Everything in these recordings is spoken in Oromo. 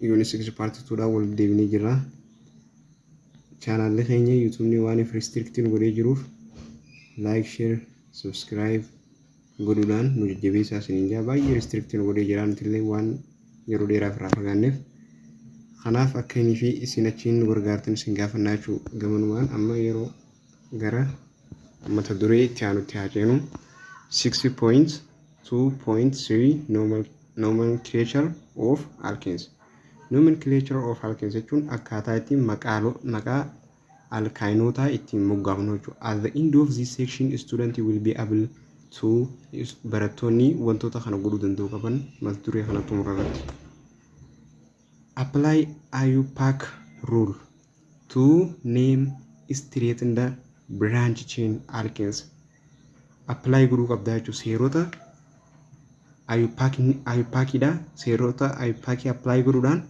Unit 6 part 2 dhaan wal deebinee jirra. Chaanaalli keenya yuutuubni waan if restrict nu godhee jiruuf like, share, subscribe godhuudhaan nu jajjabeessaa isiniin jaa. Baay'ee restrict nu godhee jira, nuti illee waan yeroo dheeraaf irraa fagaanneef. Kanaaf akka inni fi isin achiin nu gargaartan isin gaafannaa jechuu. Gamanumaan amma yeroo gara mata duree itti aanutti haa ceenu. 6.2.3 Nomenclature of Alkenes. Nomenclature of alkenes jechuun akkaataa ittiin maqaa alkaayinootaa ittiin moggaafnu jechuudha. At the end of this section, student will be able to, barattoonni wantoota kana godhuu danda'u qaban mata duree kana xumura irratti. Apply IUPAC rule to name straight and branch chain alkenes. Apply godhuu qabdaa jechuudha. Seerota IUPACidha. Seerota IUPAC apply godhuudhaan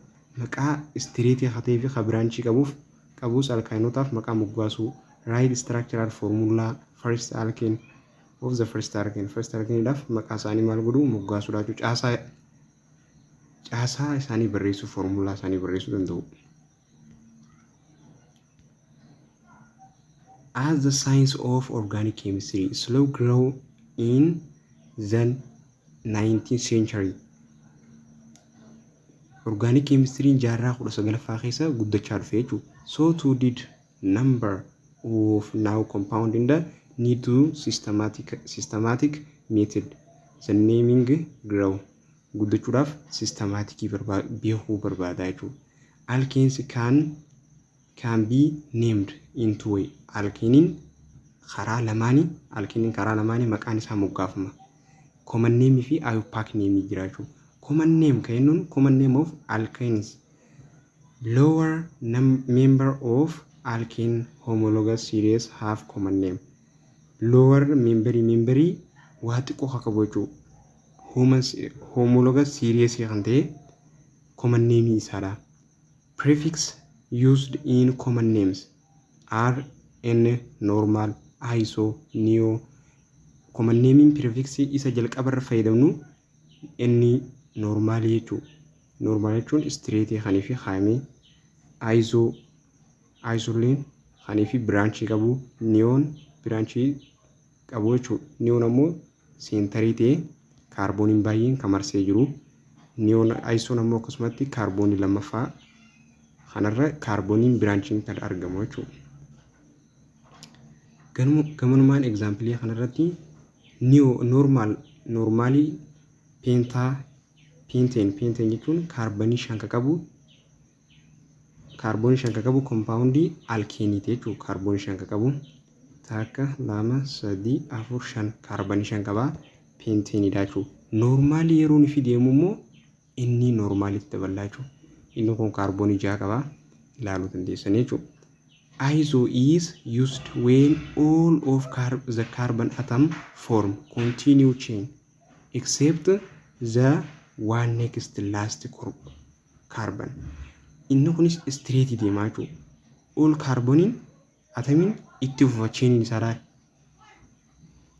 maqaa straight hatee fi ka branchii qabuuf qabus alkaayinotaaf maqaa moggaasuu. Write structural formula first alkane of the first alkane. First alkaneidhaaf maqaa isaanii maal godhuu? Moggaasuudha jechuudha. Caasaa isaanii barreessuu, formulaa isaanii barreessuu danda'u. As the science of organic chemistry slow grow in the 19th century. Organic chemistry jaarraa 19ffaa keessa guddachaa dhufe jechuudha. So too did number of new compound in the need to systematic method the naming grow guddachuudhaaf systematicii beekuu barbaada jechuudha. Alkenes can be named in two way. Alkeeniin karaa lamaanii maqaan isaa moggaafama. Common name fi IUPAC name jira jechuudha. Common name kan jennuun, common name of alkanes, lower member of alkane homologous series have common name. Lower memberii waa xiqqoo haa qabu jechuudha. Homologous series kan ta'e common name isaadha. Prefix used in common names are N, normal, iso, neo. Common name prefix isa jalqabarra fayyadamnu N normal jechuudha. Normal jechuun straight kanii fi kaayamee, iso, isoleen kanii fi branchii qabu, neon branchii qabu jechuudha. Neon ammoo centerii ta'ee kaarbooniin baay'een kan marsee jiru. Neon isoon ammoo akkasumatti kaarboonii lammaffaa kanarra kaarbooniin branchiin kan argamu jechuudha. Gamanumaan exampleii kanarratti neo normal, normalii pentane, pentane jechuun kaarboonii 5 kan qabu, kaarboonii 5 kan qabu compoundii alkeeniiti jechuudha. Kaarboonii 5 kan qabu, takka, lama, sadii, afur, shan, kaarboonii 5 qabaa, pentaneiidha jechuudha. Normalii yeroo nufi deemu immoo inni normalitti daballaa jechuudha. Inni kun kaarboonii 6 qabaa, ilaaluu dandeessan jechuudha. Iso is used when all of the carbon atom form continue chain except the one next last carbon. Inni kunis straight deemaa jechuudha. All kaarbooniin atomiin itti fufa chainiin isaa.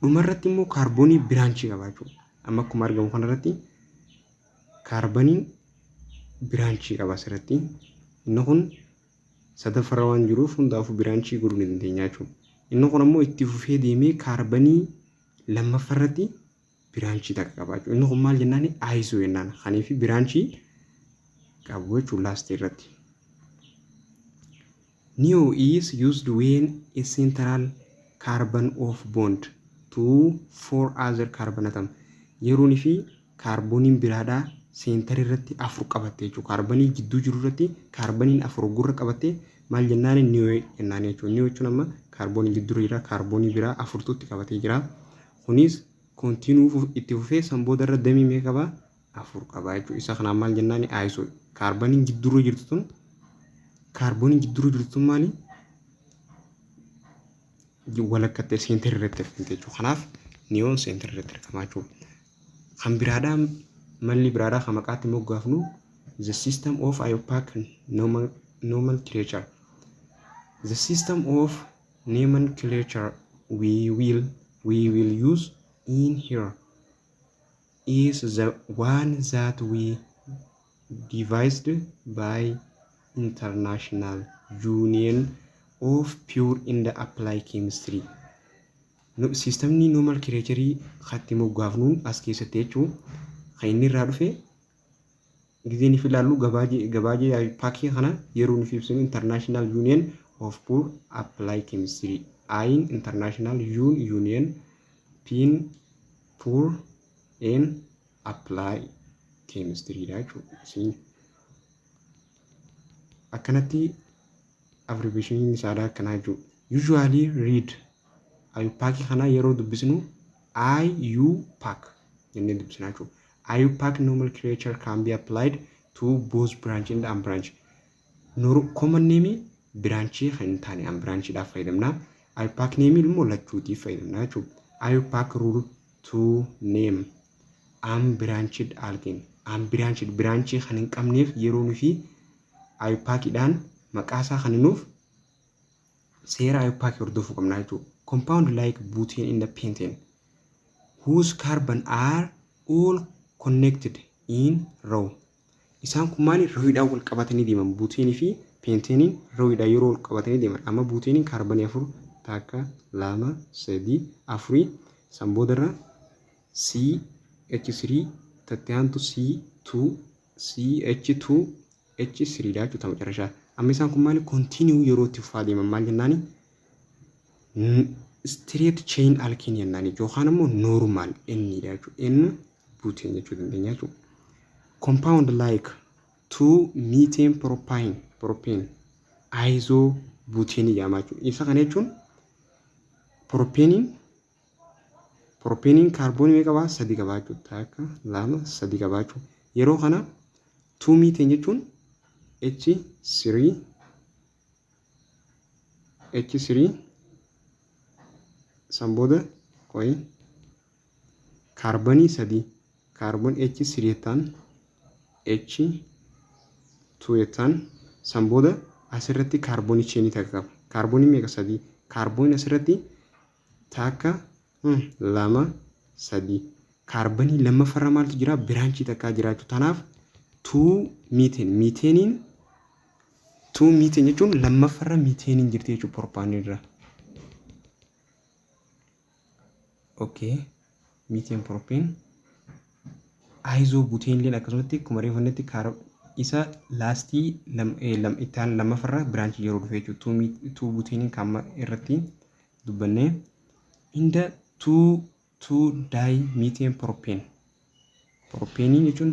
Dhumarratti immoo kaarboonii branchii qaba jechuudha. Amma akkuma argamu kanarratti kaarbooniin branchii qaba asirratti. Inni kun sadaffarra waan jiruuf hundaafuu branchii godhuu ni dandeenya jechuudha. Inni kun ammoo itti fufee deemee kaarboonii lammaffaarratti branchii takka qaba jechuudha. Inni kun maal jennaan? Iso jennaan. Kaniif branchii qabu jechuudha lastii irratti. Neo is used when a central carbon of bond to four other carbon atom. Yeroonii fi kaarbooniin biraadhaa centerii irratti afur qabatte jechuudha. Kaarboonii jidduu jiru irratti kaarbooniin afur gurra qabatte maal jennaan? Neo jennaan jechuudha. Neo jechuun amma kaarboonii jidduu jira, kaarboonii biraa afurtutti qabatee jira. Kunis continue itti fufee san booda irra damee meeqa qabaa? Afur qaba jechuudha. Isa kanaan maal jennaan? Iso. Kaarbooniin jidduu jirtu tun maali? Walakkatti centerii irratti argamte jechuudha. Kanaaf neon centerii irratti argama jechuudha. Kan biraadhaa, malli biraadhaa kan maqaatti moggaafnu, the system of IUPAC nomenclature. The system of nomenclature we will use in here is the one that we Devised by International Union of Pure and Applied Chemistry. Systemni nomenclature katti moggaafnuun as keessatti jechuun kan inni irraa dhufe gizee nuuf ilaallu, gabaajee IUPACii kana yeroo nuuf ibsinu, International Union of Pure Applied Chemistry. I'n International, U'n Union, P'n Pure, N Applied Chemistry dha jechuudha. Akkanatti abbreviation isaadha akkanaa jechuudha. Usually read, IUPACii kana yeroo dubbisnu IUPAC jennee dubbisna jechuudha. IUPAC nomenclature can be applied to both branch and unbranch. Common name branchii kan hin taane unbranchiidhaaf fayyadamna. IUPAC name immoo lachuutiif fayyadamna jechuudha. IUPAC rule to name unbranched alkane. Unbranched, branchii kan hin qabneef yeroo nufi IUPACidhaan maqaa isaa kan nuuf seera IUPAC hordofuu qabna jechuudha. Compound like butane and pentane whose carbon are all connected in row. Isaan kun maali? Rowiidhaan wal qabatanii deeman. Buteenii fi pentaniin rowiidhaan yeroo wal qabatanii deeman. Amma buteeniin kaarbanii afur, takka, lama, sadii, afurii, san boodarra CH3, tatti aantu C2 CH2 H3 dha jechuudha macarrashaa. Amma isaan kun maali? Continue yeroo itti fufaa deeman maal jennaani? Straight chain alkane jennaan yookaan immoo normal N dha jechuudha. N butane jechuu dandeenya jechuudha. Compound like 2 methane propane iso butane jedhama jechuudha. Isa kana jechuun propaniin kaarboonii meeqa qabaa? Sadi qabaa jechuudha. Takka, lama, sadi qabaa jechuudha. Yeroo kana 2 methane jechuun H3 H3, san booda qoyi kaarboonii sadii, kaarboon H3 jettaan, H2 jettaan, san booda asirratti kaarboonii chainii takka qaba. Kaarboonii meeqa? Sadii. Kaarbooniin asirratti takka, lama, sadii. Kaarboonii lammaffaarra maaltu jira? Branchii takkaa jiraachuu. Tanaaf 2 methane, methaneiin 2 methane jechuun lammaffaarra methaneiin jirti jechuudha propaneirra. Okay. Methane propane. Iso butaneileen akkasumatti akkuma reefannetti isa lastii itti aanu lammaffaarra branchii yeroo dhufe jechuudha. Two butaneiin kan irratti dubbannee. Inda 2 2 di methane propane. Propaneiin jechuun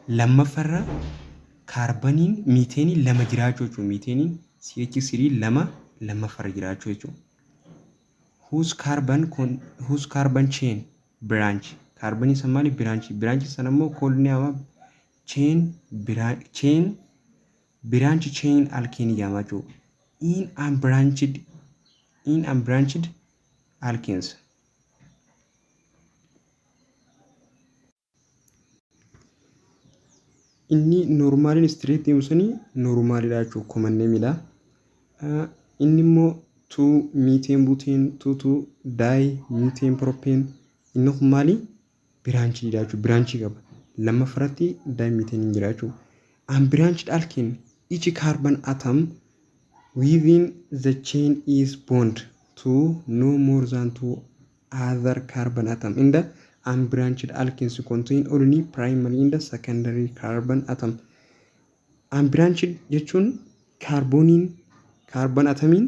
lammaffaarra kaarbaniin methaneii lama jiraachuu jechuudha. Methaneiin CH3 lama lammaffaarra jiraachuu jechuudha. Whose carbon chain branch, kaarbanii san maali? Branch. Branch sana immoo koolni ama chain branch chain alkane jedhama jechuudha. In unbranched alkanes. Inni normaliin straight deemu sanii normalidha jechuudha. Common nameidha. Inni immoo 2 methane butane, 2 2 di methane propane, inni kun maali? Branchiidha jechuudha. Branchii qaba. Lammaffaarratti di methane jira jechuudha. Unbranched alkane, each carbon atom within the chain is bond to no more than two other carbon atom. In the unbranched alkanes contain only primary and secondary carbon atom. Unbranched jechuun kaarbooniin, carbon atomiin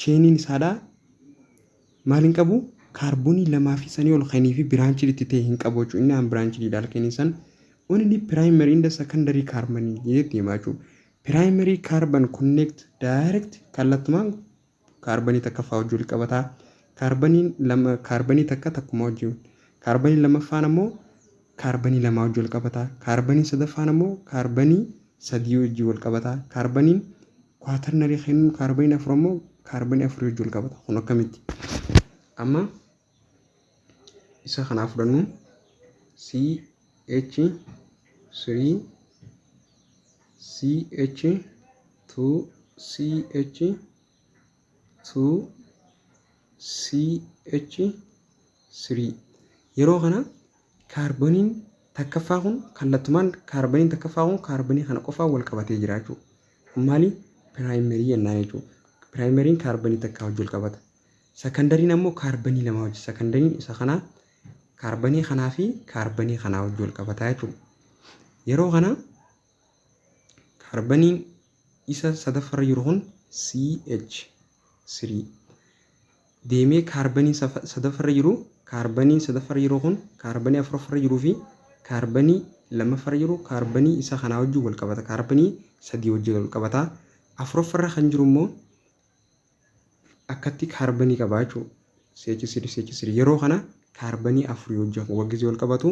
chainiin isaadhaa maal hin qabu? Kaarboonii lamaa fi sanii ol kanii fi branched itti ta'e hin qabu jechuudha. Inni unbranched alkane san only primary and secondary carbon jedhee deemaa jechuudha. Primary carbon connect direct, kallattumaan kaarbanii takkaffaa wajjin wal qabataa. Kaarbaniin lama, kaarbanii takka takkuma wajjin. Kaarbanii lammaffaan ammoo kaarbanii lamaa wajjin wal qabataa. Kaarbanii sadaffaan ammoo kaarbanii sadii wajjin wal qabataa. Kaarbaniin quaternary kennuun kaarbaniin afur ammoo kaarbanii afurii wajjin wal qabata. Kun akkamitti? Amma isa kanaa fudhannu, C H 3 C H 2 C H 2 C H 3. Yeroo kana kaarboniin Takkaffaa kun kallattumaan kaarbaniin takkaffaa kun kaarbanii kana qofaa wal qabatee jira jechuudha. Kun maali? Primary jennaan jechuudha. Primaryn kaarbanii takkaa wajji wal qabata. Secondaryn ammoo kaarbanii lama wajji. Secondaryn isa kanaa kaarbanii kanaa fi kaarbanii kanaa wajji wal qabataa jechuudha. Yeroo kana kaarbaniin isa sadaffarra jiru kun CH3 deemee kaarbanii sadaffarra jiru, kaarbanii sadaffarra jiru kun kaarbanii afuraffarra jiruu fi kaarbanii lammaffarra jiru kaarbanii isa kanaa wajjin wal qabata. Kaarbanii sadii wajjin wal qabata. Afuraffarra kan jiru immoo akkatti kaarbanii qaba jechuudha. CH3 CH3 yeroo kana kaarbanii afurii wajjin waggisii wal qabatu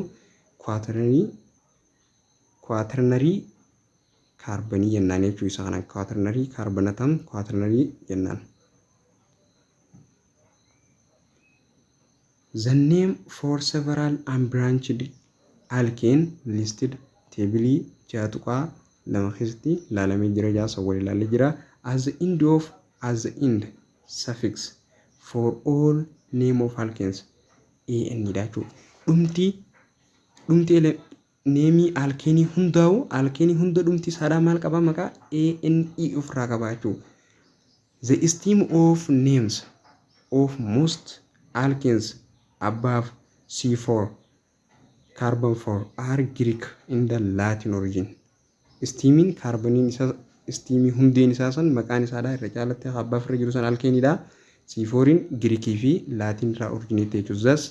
quaternary kaarbanii jennaan jechuu isa kana quaternary carbon atom quaternary jennaan. The name for several unbranched alkane listed table 6.2 keessatti ilaalamee jira, jaasa wal ilaalee jira. As the end of as the end suffix for all name of alkanes AN dha jechuudha. Dhumti nameii alkaneii hundaa'u, alkaneii hunda dhumti isaadhaa maal qaba? Maqaa ANE ofirraa qaba jechuudha. The stem of names of most alkanes above C4 carbon 4 are Greek in the Latin origin. Stemiin kaarboniin isaa, stemii hundeen isaa san maqaan isaadhaa irra caalatti above irra jiru san alkaneiidha. C4in Giriikii fi Laatiin irraa originate jechuudha. Thus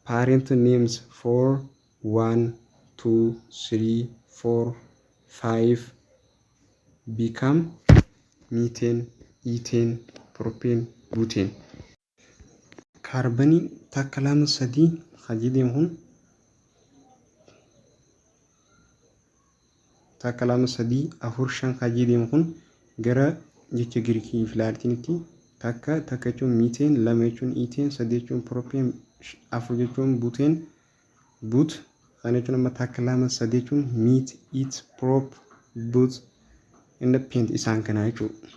parent names for 1 2 3 4 5 become methane, ethane, propane, butane. Kaarbanii takka, lama, sadii hajii deemu kun takka, lama, sadii, afur, shan hajii deemu kun gara jecha Giriikii fi Laatinitti takka takka jechuun methane, lama jechuun ethane, sadii jechuun propane, afur jechuun butane, but. Kana jechuun amma takka, lama, sadii jechuun meth, eth, prop, but and pent isaan kana jechuudha.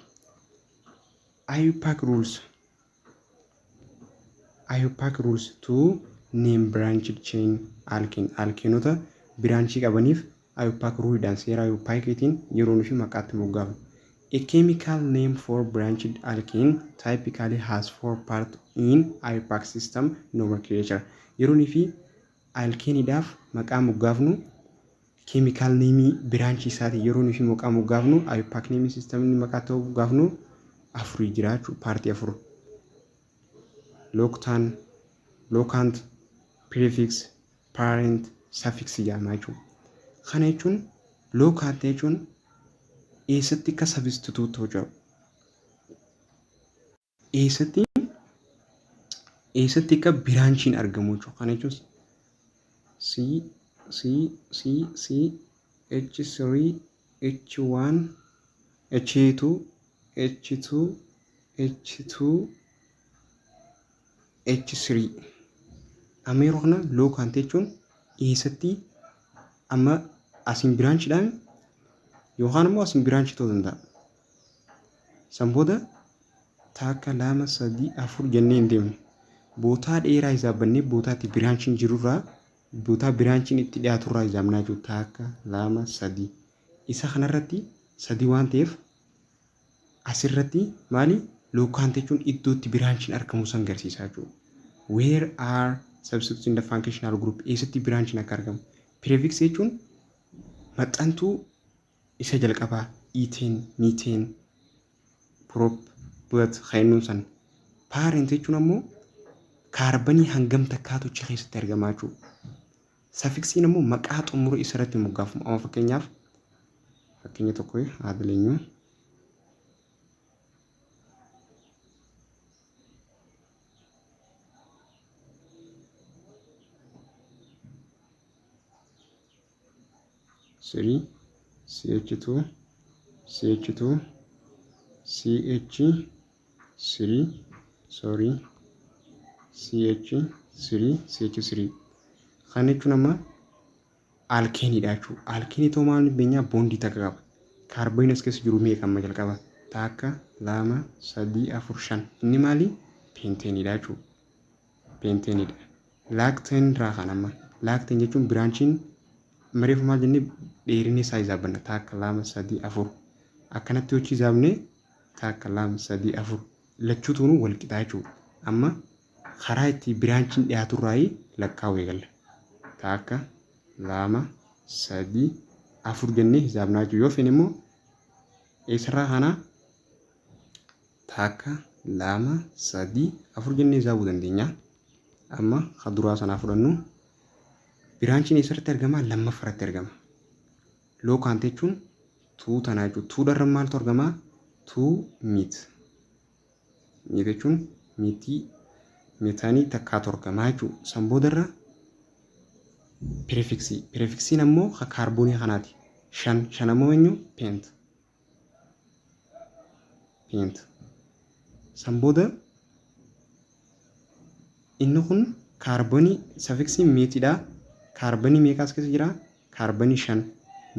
IUPAC rules. IUPAC rules to name branched chain alkane. Alkaneota branchii qabaniif IUPAC ruleidhaan, seera IUPACitiin yeroo nuti maqaatti moggaafnu. A chemical name for branched alkane typically has four parts in IUPAC system nomenclature. Yeroo nuyi fi alkaneiidhaaf maqaa moggaafnu, chemical nameii branchii isaatiin yeroo nuyi fi maqaa moggaafnu, IUPAC naming system maqaa ta'uu moggaafnu afurii jira jechuudha, partii afur. Locant, locant, prefix, parent, suffix jedhama jechuudha. Kana jechuun locant jechuun eessatti akka substitute ta'u jedhu. Eessatti akka branchiin argamu jechuudha. Kana jechuun C C C C H3 H1 H2 H2 H2 H3. Amma yeroo kana locant jechuun eessatti amma asiin branchiidhaan yookaan immoo asiin branchii ta'uu danda'a. San booda takka, lama, sadii, afur jennee hin deemnu. Bootaa dheeraa hisaabbannee bootaa itti branchiin jirurraa, bootaa branchiin itti dhiyaaturraa hisaabnaa jechuudha. Takka, lama, sadii. Isa kanarratti sadii waan ta'eef asirratti maali? Locant jechuun iddoo itti branchiin argamu san agarsiisa jechuudha. Where are substitute in the functional group, eessatti branchiin akka argamu. Prefix jechuun maxxantuu isa jalqabaa ethane, methane, prop, but kan san. Parent jechuun ammoo kaarbanii hangam takkaatu achi keessatti argamaa jechuudha. Suffixiin ammoo maqaa xumura isarratti moggaafamu. Amma fakkeenyaaf fakkeenya tokko haa daleenyu. 3 CH2 CH2 CH3, sorry, CH3 CH3. Kana jechuun amma alkaneiidha jechuudha. Alkaneii ta'uu maal beenyaa? Bondii takka qaba. Kaarbooniin as keessa jiru meeqa amma jalqaba? Takka, lama, sadii, afur, shan. Inni maali? Pentaneiidha jechuudha. Pentaneiidha. Lactane irraa kan amma. Lactane jechuun branchiin mareefu maal jennee dheerinni isaa hisaabbanna. Takka, lama, sadii, afur. Akkanatti hojii hisaabnee takka, lama, sadii, afur. Lachuutuunuu wal qixaa jechuudha. Amma karaa itti branchiin dhiyaatu irraa lakkaa'uu eegalla. Takka, lama, sadii, afur jennee hisaabnaa jechuudha. Yoo feene immoo eessarraa kanaa takka, lama, sadii, afur jennee hisaabuu dandeenya. Amma kan duraa sanaa fudhannu branchiin eessarratti argama? Lammaffaarratti argama. Locant jechuun two tanaa jechuudha. Twodharra maaltu argama? Two meth. Meth jechuun metii methaneii takkaatu argama jechuudha. San boodarra prefixii. Prefixiin ammoo kan kaarboonii kanaati. Shan. Shan ammoo eenyu? Pent. Pent. San booda inni kun kaarboonii suffixiin methiidha. Kaarboonii meeqa as keessa jira? Kaarboonii shan.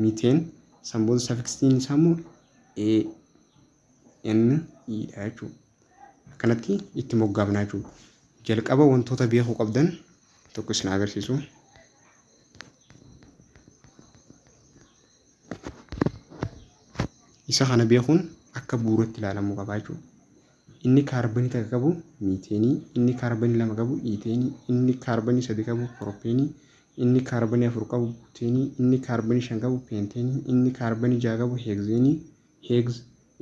Methane. San booda suffixiin isaa immoo A N E dha jechuudha. Akkanatti itti moggaafna jechuudha. Jalqaba wantoota beekuu qabdan tokko isin agarsiisu. Isa kana beekuun akka bu'uuratti ilaalamuu qaba jechuudha. Inni kaarboonii takka qabu methaneii, inni kaarboonii lama qabu ethaneii, inni kaarboonii sadi qabu propaneii, inni kaarboonii afur qabu butaneii, inni kaarboonii shan qabu pentaneii, inni kaarboonii jaha qabu hexaneii, hex,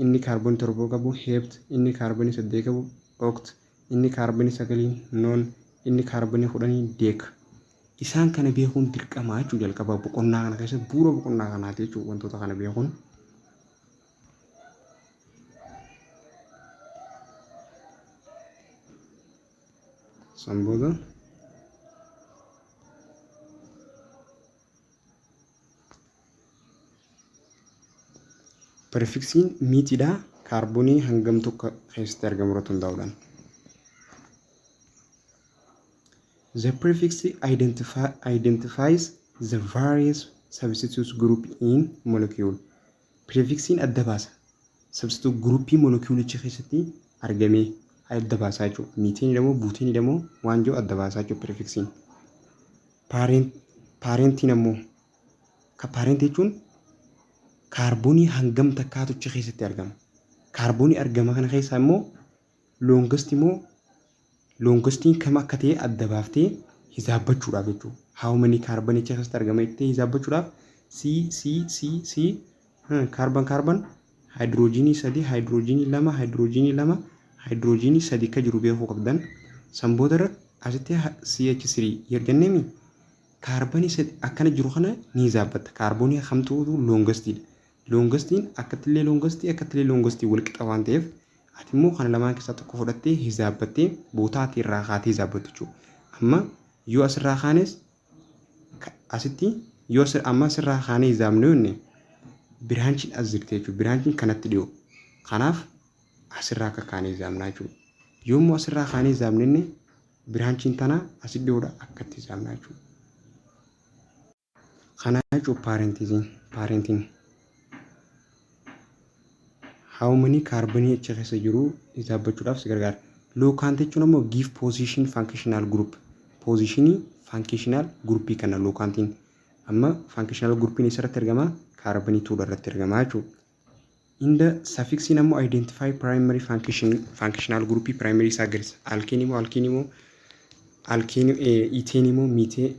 inni kaarboonii torba qabu hept, inni kaarboonii saddeet qabu oct, inni kaarboonii sagalii non, inni kaarboonii 10 dec. Isaan kana beekuun dirqama jechuudha. Jalqaba boqonnaa kana keessatti bu'uura boqonnaa kanaati jechuudha wantoota kana beekuun. San booda prefixiin methiidha kaarboonii hangam tokko keessatti argamu irratti hundaa'uudhaan. The prefix identifies the various substitute group in molecule. Prefixiin adda baasa. Substitute groupii moleculicha keessatti argamee adda baasaa jechuudha. Methaneii moo butaneii moo waan jiru adda baasaa jechuudha prefixiin. Parentiin ammoo ka parentii jechuun kaarboonii hangam takkaatu achi keessatti argama. Kaarboonii argama kana keessaa immoo longestii moo longestiin kam akka ta'e adda baaftee hisaabbachuudhaaf jechuudha. How many kaarboonii achi keessatti argama jettee hisaabbachuudhaaf C C C C carbon carbon haayidroojinii sadi, haayidroojinii lama, haayidroojinii lama, haayidroojinii sadi akka jiru beekuu qabdan. San boodarra asitti CH3 jenneemi kaarboonii sadi akkana jiru kana ni hisaabbatta. Kaarboonii kamtuutu longestiidha. Longestiin akkattillee longestii akkattillee longestii wal qixa waan ta'eef ati immoo kana lamaan keessaa tokko fudhattee hisaabbattee bootaa ati irraa kaatee hisaabbattu jechuudha. Amma yoo asirraa kaanes asitti yoo amma asirraa kaanee hisaabne jenne branchiin as jirti jechuudha. Branchiin kanatti dhiyoo. Kanaaf asirraa akka kaanee hisaabnaa jechuudha. Yoo immoo asirraa kaanee hisaabne branchiin tana asi dhiyoodha akkatti hisaabnaa jechuudha. Kana jechuun parentiin how many kaarboonii achi keessa jiru hisaabbachuudhaaf si gargaara. Locant jechuun ammoo give position functional group. Positionii functional groupii kana locantiin. Amma functional groupiin eessarratti argama? Kaarboonii twodha irratti argama jechuudha. Inda suffixiin ammoo identify primary functional groupii primary isaa agarsiisa. Alkane moo alkene moo alkane ethane moo methane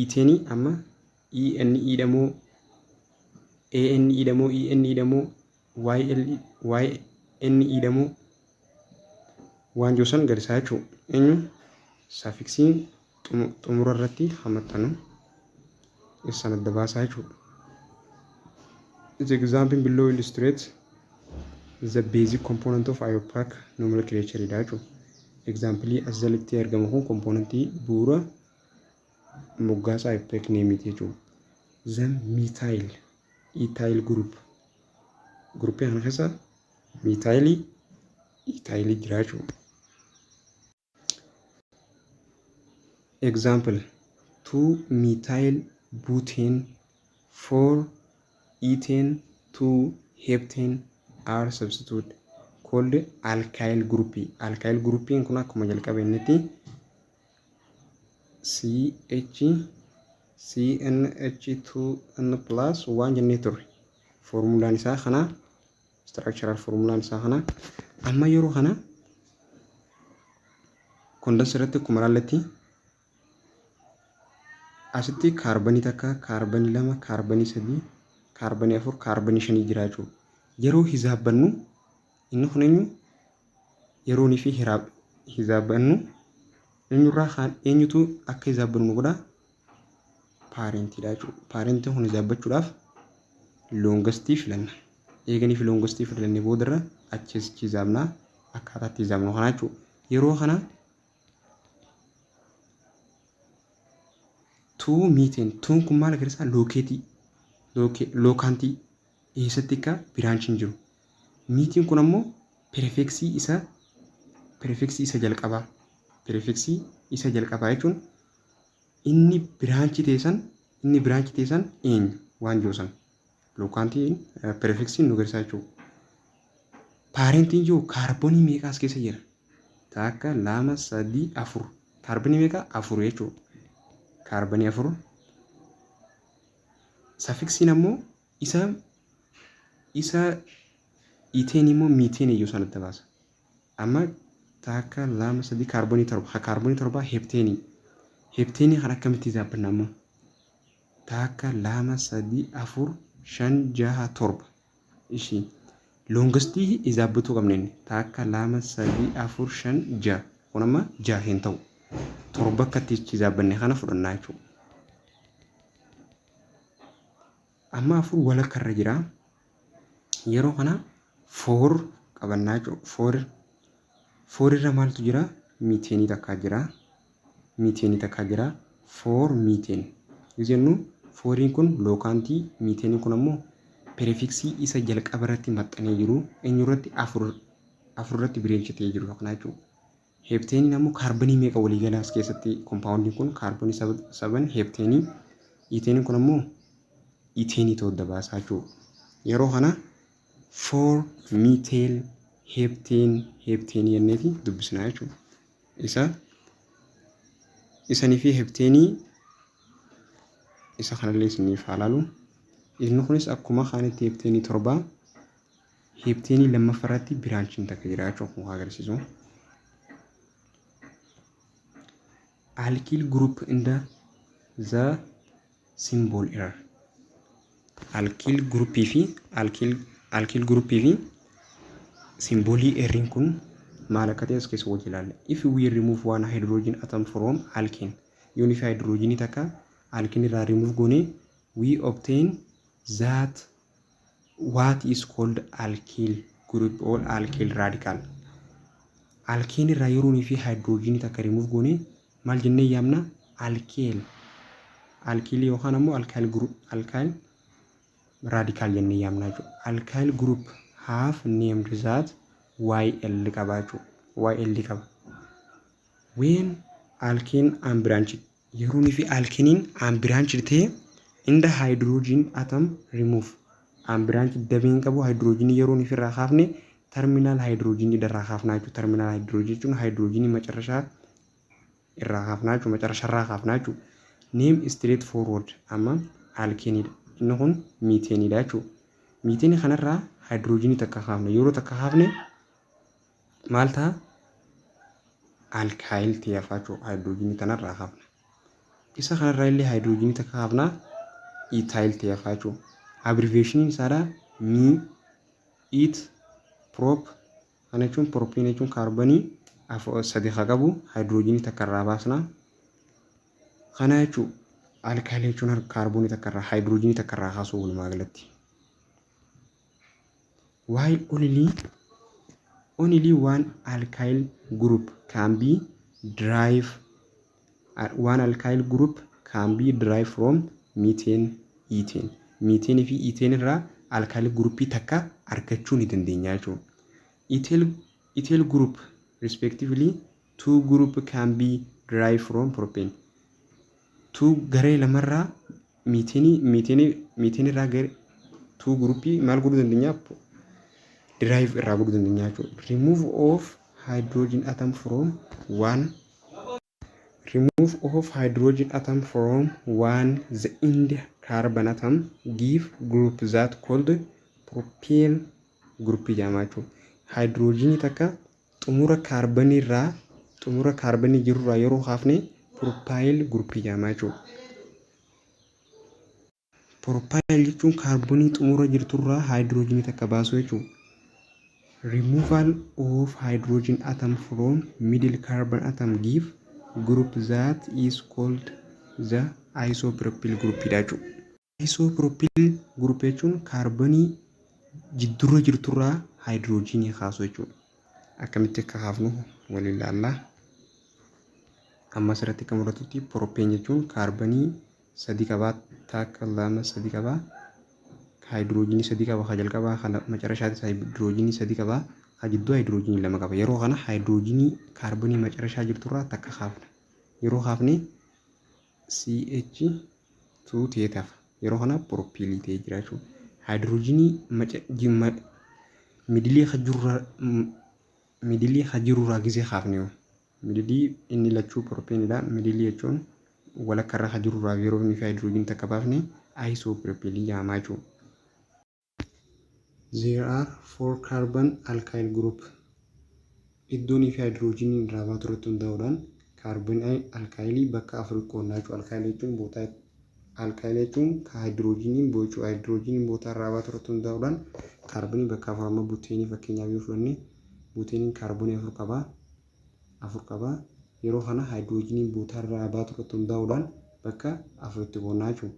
ethaneii amma ENE dha moo ANE dha moo ENE dha moo YL YNE dha moo waan jiru san agarsiisa jechuudha. Eenyu suffixiin xumura irratti hamaxxanu isaan adda baasaa jechuudha. The example below illustrates the basic component of IUPAC nomenclature dha jechuudha. Example as jalatti argamu kun componentii bu'uura moggaasa IUPAC nameiti jechuudha. The methyl ethyl group groupii kana keessa methylii ethylii jira jechuudha. Example 2 methyl butane, 4 ethane, 2 heptane are substitute called alkyl group. Alkyl groupiin kun akkuma jalqaba innitti CH CnH2n plus 1 jennee turre. Foormulaan isaa kana, structural formulaan isaa kana. Amma yeroo kana condensed irratti akkuma ilaalletti asitti kaarbanii takka, kaarbanii lama, kaarbanii sadii, kaarbanii afur, kaarbanii shanii jira jechuudha. Yeroo hizaabbannu inni kun eenyu yeroonii fi hizaabbannu eenyurraa kaan eenyutu akka hizaabbannu nu godha? Parentiidha jechuudha. Parentiin kun hizaabbachuudhaaf longestii filanna. Eeganii fi longestii filannee boodarra achi hizaabnaa, akkaataa itti hizaabnu kana jechuudha. Yeroo kana 2 methane, twon kun maal agarsiisa? Locateii, locantii, eessatti akka branchiin jiru. Methiin kun ammoo prefixii isa jalqabaa. Prefixii isa jalqabaa jechuun inni branchii ta'e san eenyu waan jiru san. Locantiin prefixiin nu agarsiisa jechuudha. Parentiin jiru kaarboonii meeqa as keessa jira? Takka, lama, sadii, afur. Kaarboonii meeqa? Afur jechuudha. Kaarboonii afur. Suffixiin ammoo isa ethane immoo methane iyyuu sanatti baasa. Amma takka, lama, sadii, kaarboonii torba. Ha, kaarboonii torba heptaneii. Heptaneii kan akkamitti hisaabbanna ammoo? Takka, lama, sadii, afur, shan, jaha, torba. Ishii longestii hisaabbatuu qabna inni. Takka, lama, sadii, afur, shan, jaha. Kun amma jaha hin ta'u. Torba akkatti hisaabbanne kana fudhannaa jechuudha. Amma afur walakka irra jira. Yeroo kana four qabannaa jechuudha. Four, four irra maaltu jira? Methaneii takkaa jira. Methaneii takkaa jira. Four methane. Yoo jennu fouriin kun locantii, methaneiin kun ammoo prefixii isa jalqaba irratti maxxanee jiru, eenyu irratti? Afur, afur irratti branchitee jiru kana jechuudha. Heptaneiin ammoo kaarbonii meeqa waliigalaa as keessatti? Compoundiin kun kaarbonii seven heptaneii. Ethaneiin kun ammoo etheneii ta'uu adda baasaa jechuudha. Yeroo kana four methyl heptane, heptaneii jenneeti dubbisnaa jechuudha. Isa isanii fi heptaneii isa kanallee isiniif haa ilaalu. Inni kunis akkuma kaanitti heptaneii torba, heptaneii lammaffaa irratti branchiin takka jira jechuudha kun agarsiisu. Alkyl group in the symbol error. Alkyl groupii fi alkyl groupii fi symbolii erriin kun maal akka ta'e as keessa wajji ilaalla. If we remove one hydrogen atom from alkane, yoon if hydrogenii takka alkane irraa remove goone, we obtain that what is called alkyl group or alkyl radical. Alkane irraa yeroo fi hydrogenii takka remove goone maal jennee yaamna? Alkyl. Alkylii yookaan ammoo alkyl group, alkyl radical jennee yaamna jechuudha. Alkyl group have named that YL qaba jechuudha. YL qaba. When alkane unbranched, yeroo fi alkaneiin unbranched ta'e in the hydrogen atom remove, unbranched dameen qabu hydrogenii yeroo fi irraa kaafne, terminal hydrogenii irraa kaafnaa jechuudha. Terminal hydrogen jechuun hydrogenii macarrashaa irraa kaafnaa jechuudha. Macarrashaa irraa kaafnaa jechuudha. Name straight forward amma alkaneiidha. Inni kun methaneiidha jechuudha. Methaneii kanarraa hydrogenii takka kaafne, yeroo takka kaafne maal ta'a? Alkyl ta'ee hafaa jechuudha. Hydrogenii kanarraa kaafna. Isa kanarraa illee hydrogenii takka kaafnaa, ethyl ta'ee hafaa jechuudha. Abbreviationiin isaadha meth, eth, prop. Kana jechuun propene jechuun kaarbonii sadi haa qabu, hydrogenii takka irraa baasna. Kana jechuun alkyl jechuun kaarboonii takka irraa hydrogenii takka irraa kaasuu walumaa galatti. While only one alkyl group can be derived, one alkyl group can be derived from methane, ethane. Methane fi ethane irraa alkyl groupii takka argachuu ni dandeenya jechuudha. Ethyl group respectively two group can be derived from propane. Two garee lamarraa methane irraa garee two groupii maal godhuu dandeenya? Derive irraa godhuu dandeenya jechuudha. Remove of hydrogen atom from one. Remove of hydrogen atom from one the end carbon atom give group that called propyl group jedhama jechuudha. Hydrogenii takka xumura kaarbanii irraa, xumura kaarbanii jirurraa yeroo kaafne propyl group jedhama jechuudha. Propyl jechuun kaarbonii xumura jirturraa hydrogenii takka baasuu jechuudha. Removal of hydrogen atom from middle carbon atom give group that is called the isopropyl group dha jechuudha. Isopropyl group jechuun kaarbonii jiddurra jirturraa hydrogenii kaasuu jechuudha. Akkamitti akka kaafnu waliin ilaallaa. Amma asirratti akka mul'atutti propane jechuun kaarbonii sadi qabaa, takka, lama, sadi qabaa. Hydrogenii sadi qaba, ka jalqabaa kana macarashaatis hydrogenii sadi qabaa, ka jidduu hydrogenii lama qaba. Yeroo kana hydrogenii kaarbonii macarashaa jirturraa takka kaafna. Yeroo kaafne CH2 ta'ee tafa. Yeroo kana propylii ta'ee jira jechuudha. Hydrogenii middleii ka jirurraa gisee kaafne yoo middleii inni lachuu propanedha. Middleii jechuun walakkaarra ka jirurraa yeroo inni fi hydrogenii takka baafne isopropylii jedhama jechuudha. There are four carbon alkyl group. Iddoonii fi hydrogenii irraa baatu irratti hundaa'uudhaan kaarboon alkylii bakka afur qoodnaa jechuudha. Alkylii jechuun bootaa, alkylii jechuun hydrogeniin boocuu, hydrogeniin bootaa irraa baatu irratti hundaa'uudhaan kaarboonii bakka afur. Amma butaneii fakkeenyaaf yoo fudhanne, butaneiin kaarboonii afur qabaa, afur qabaa. Yeroo kana hydrogeniin bootaa irraa baatu irratti hundaa'uudhaan bakka afuritti qoodnaa jechuudha.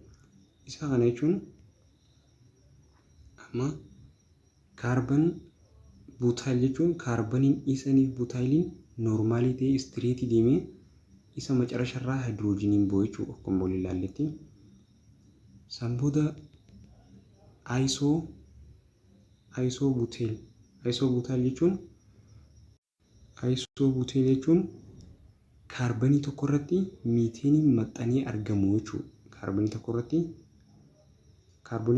Isa kana jechuun amma carbon butyl jechuun kaarboniin isaniif butyliin normalii ta'ee straightii deemee isa macarasharraa hydrogeniin bu'u jechuudha, akkuma waliin ilaalletti. San booda isobutyl isobutyl jechuun kaarbonii tokko irratti methaneiin maxxanee argamu jechuudha. Kaarbonii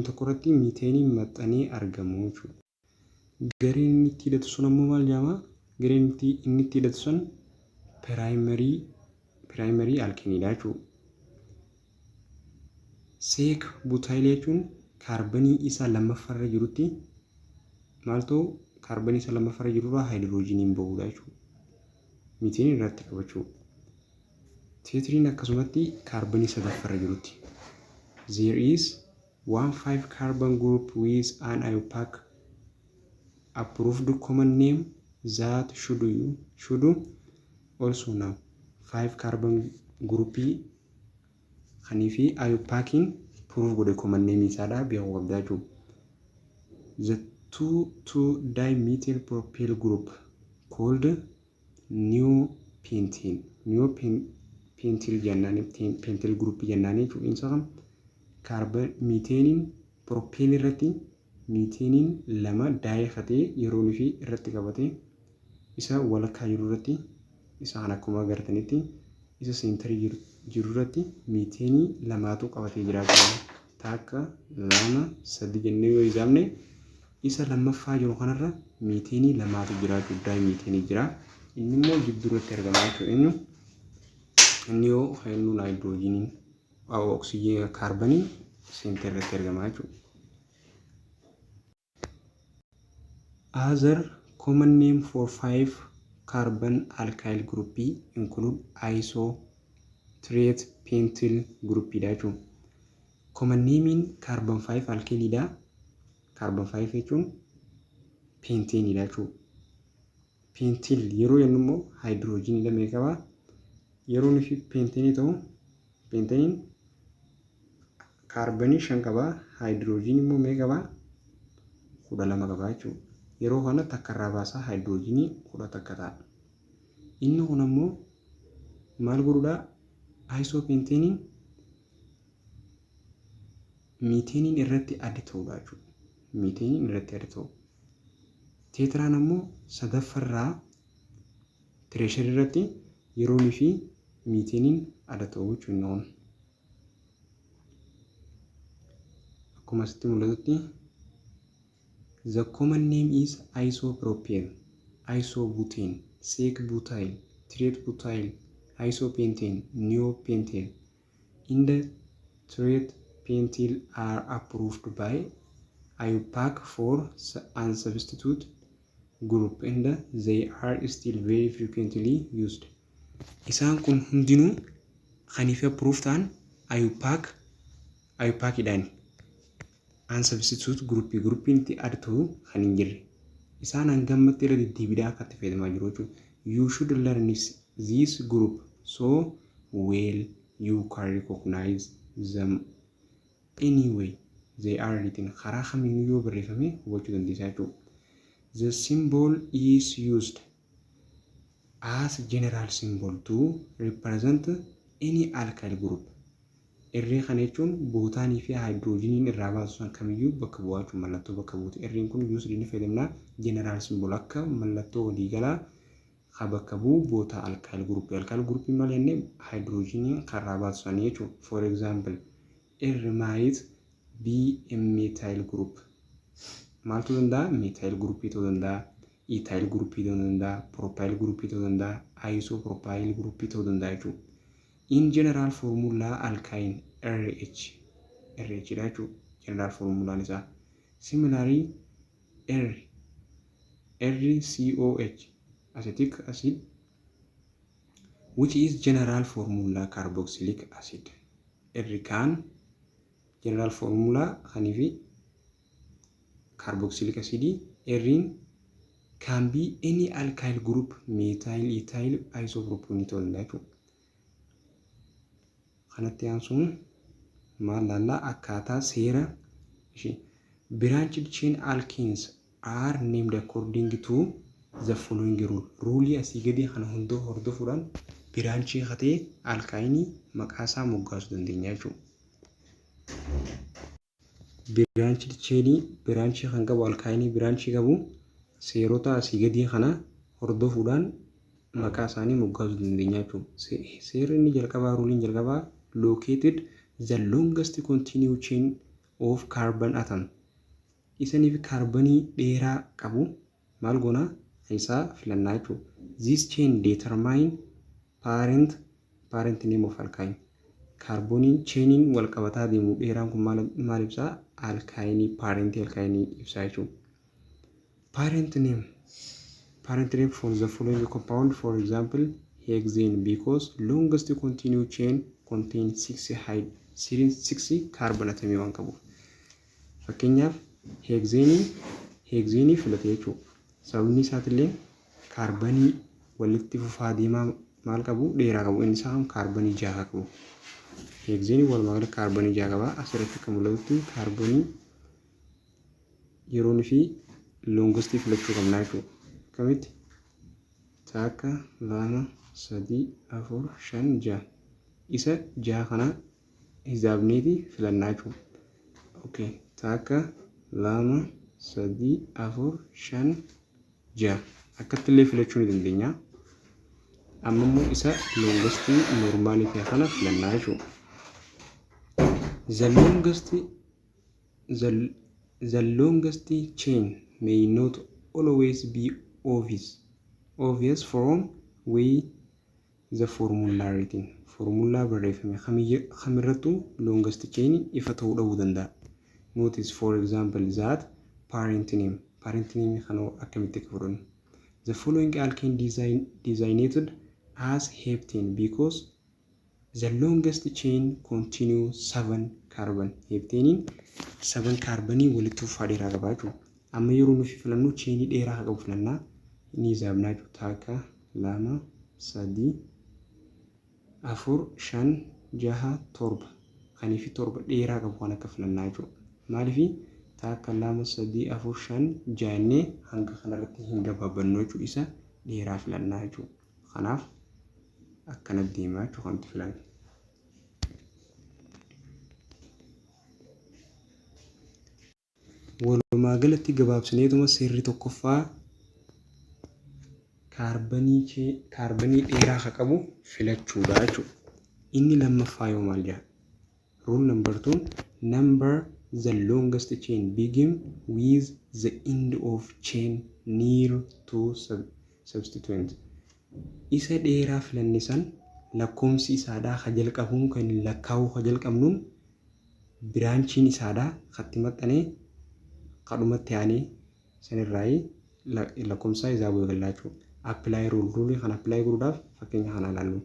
tokko irratti methaneiin maxxanee argamu jechuudha. Gareen inni itti hidhatu sun ammoo maal jedhama? Gareen inni itti hidhatu sun primary alkaneiidha jechuudha. Sec butyl jechuun kaarbonii isa lammaffaarra jirutti maal ta'u, kaarbonii isa lammaffaarra jirurraa hydrogeniin bahudha jechuudha. Methaneii irratti qabachuu. Tetriin akkasumatti kaarbonii sadaffaarra jirutti. There is 1,5 carbon group with an IUPAC approved common name that should you should also know. 5 carbon groupii kanii fi IUPACin proof godhe common name isaadha beekuu qabdaa jechuudha. The 2,2 dimethyl propyl group called neopentyl, neopentyl jennaan, pentyl group jennaan jechuudha. Isa kam carbon methaneiin propane irratti methaneiin lama daayifatee yeroo fi irratti qabatee isa walakkaa jiru irratti, isa kan akkuma agartanitti isa centerii jiru irratti methaneii lamaatu qabatee jira jechuudha. Takka, lama, sadi jennee yoo ijaabne isa lammaffaa jiru kanarra methaneii lamaatu jira jechuudha. Methaneii jira. Inni immoo jidduuratti argama jechuudha. Inni yoo kennuun hydrogeniin oksijiinii kaarbanii centerratti argama jechuudha. Other common name for five carbon alkyl group include iso tert pentyl group dha jechuudha. Common name carbon 5 alkylidha. Carbon 5 jechuun pentaneiidha jechuudha. Pentyl yeroo jennu immoo hydrogenii lamee qaba. Yeroo inni pentaneii ta'u, pentaneiin kaarbonii shan qaba. Hydrogenii immoo meeqa qaba? 12 qaba jechuudha. Yeroo kana takka irraa baasaa hydrogenii 11 ta'a. Inni kun ammoo maal godhuudha? Isopentaneiin methaneiin irratti adda ta'uudha jechuudha. Methaneiin irratti adda ta'u. Tetraan ammoo sadaffarraa tertiary irratti yeroonii fi methaneiin adda ta'u jechuudha inni kun. Akkuma asitti mul'atutti, the common name is isopropyl, isobutane, sec butyl, tert butyl, Isopentane, neopentane, and tert-pentyl are approved by IUPAC for unsubstituted group and they are still very frequently used. Isaan kun hundinuu kaniif approve ta'an IUPACidhaani. Unsubstituted group, groupiin itti add ta'uu kan hin jirre. Isaan hangammatti irra deddeebiidhaan akka itti fayyadamaa jiru jechuudha. You should learn this group so well you can recognize them anyway they are written. Karaa kamiinuu yoo barreeffame hubachuu dandeessaa jechuudha. The symbol is used as general symbol to represent any alkyl group. Irree kana jechuun buutaanii fi haayidroojiniin irraa baasu san kamiyyuu bakka bu'aa jechuudha, mallattoo bakka buute. Irreen kun used, ni fayyadamna, general symbol, akka mallattoo waliigalaa ka bakka bu'u boota alkyl group. Alkyl group maal jennee? Haayidroojiniin karraa baasu sanii jechuudha. For example, R might be a methyl group. Maal ta'uu danda'a? Methyl group ta'uu danda'a. Ethyl group ta'uu danda'a. Propyl group ta'uu danda'a. Isopropyl group ta'uu danda'a jechuudha. In general formula alkyne RH, RH dha jechuudha. General formulaan isaa. Similarly, R RCOH, acetic acid, which is general formula carboxylic acid. R kan general formula kanii fi carboxylic acid R'n can be any alkyl group, methyl, ethyl, isopropyl ta'uu danda'a jechuudha. Kanatti aansuun maal laallaa? Akkaataa seera ishee branched chain alkanes are named according to the following rule. Ruleii asii gadii kana hunda hordofuudhaan branchii katee alkaayinii maqaa isaa moggaasuu dandeenya jechuudha. Branched chainii, branchii kan qabu, alkaayinii branchii qabu seerota asii gadii kana hordofuudhaan maqaa isaanii moggaasuu dandeenya jechuudha. Seerri inni jalqabaa, ruleiin jalqabaa, located the longest continuous chain of carbon atom. Isaniif kaarbanii dheeraa qabu maal goona? Keessaa filannaa jechuudha. This chain determine parent name of alkyne. Kaarbooniin chainiin wal qabataa deemu dheeraan kun maal ibsaa? Alkaayinii, parentii alkaayinii ibsaa jechuudha. Parent name for the following compound, for example, hexane, because longest continuous chain contain six carbon atomii waan qabuuf. Fakkeenyaaf, hexaneii filate jechuudha. Sababni isaatillee kaarbanii walitti fufaa deemaa maal qabu? Dheeraa qabu. Inni isaa kaarbanii jaha qabu. Hexaneii walumaa gala kaarbanii jaha qaba. Asirratti akka mul'atutti kaarbanii yeroon fi longestii filachuu qabna jechuudha. Akkamitti? Takka, lama, sadii, afur, shan, jaha. Isa jaha kana hisaabneeti filannaa jechuudha. Okay. Takka, lama, sadii, afur, shan, jaha. Akkatti illee filachuu ni dandeenya. Amma immoo isa longestii normalii ta'e kana filannaa jechuudha. The longest chain may not always be obvious from way the formula written. Formulaa barreeffame kamirrattuu longest chain ifa ta'uu dhabuu danda'a. Notice, for example, that parent name kana akkamitti akka fudhannu. The following alkane designated as heptane because the longest chain continue seven carbon. Heptaneiin seven carbonii walitti fufaa dheeraa qaba jechuudha. Amma yeroo nufi filannu chainii dheeraa qabu filannaa, ni hisaabnaa jechuudha. Takka, lama, sadii, afur, shan, jaha, torba. Kanii fi torba dheeraa qabu kan akka filannaa jechuudha. Maaliif? Takka, lama, sadii, afur, shan, jahannee hanga kanarratti hin gabaabbannu jechuudha. Isa dheeraa filannaa jechuudha. Kanaaf akkana deemaa jechuudha kan nuti filannu. Walumaa galatti gabaabsineetuma seerri tokkoffaa kaarbanii dheeraa ka qabu filachuudha jechuudha. Inni lammaffaa yoo maal jedha? Rule number two: number the longest chain begin with the end of chain near to substituent. Isa dheeraa filanne san Lakkoomsi isaadhaa ka jalqabuun kan lakkaa'uu ka jalqabnuun branchiin isaadhaa katti maxxanee kadhumatti aanee sanirraayii lakkoomsa hisaabuu eegallaa jechuudha. Apply rule, rule kana apply godhuudhaaf fakkeenya kana ilaallu.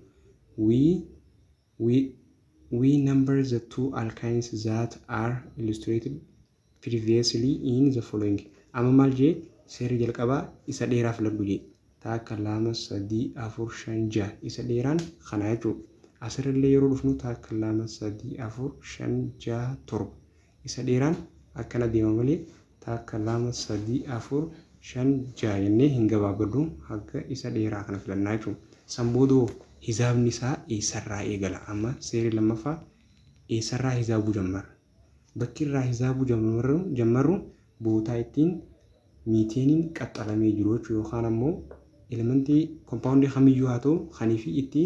We number the two alkynes that are illustrated previously in the following. Amma maal jee? Seerri jalqabaa isa dheeraa filadhu jee. Takka, lama, sadii, afur, shan, jaha, isa dheeraan kana jechuudha. Asirrallee yeroo dhufnu takka, lama, sadii, afur, shan, jaha, torba. Isa dheeraan akkana deema malee takka, lama, sadii, afur, shan, jaha jennee hin gabaabadhu, haga isa dheeraa kana filannaa jechuudha. San boodoo hisaabni isaa eessarraa eegala? Amma seerri lammaffaa eessarraa hisaabuu jammarra? Bakki irraa hisaabuu jammarru bootaa ittiin miiteeniin qaxxalamee jiru jechuudha, yookaan ammoo elementii compoundii kamiyyuu haa ta'u kanii fi itti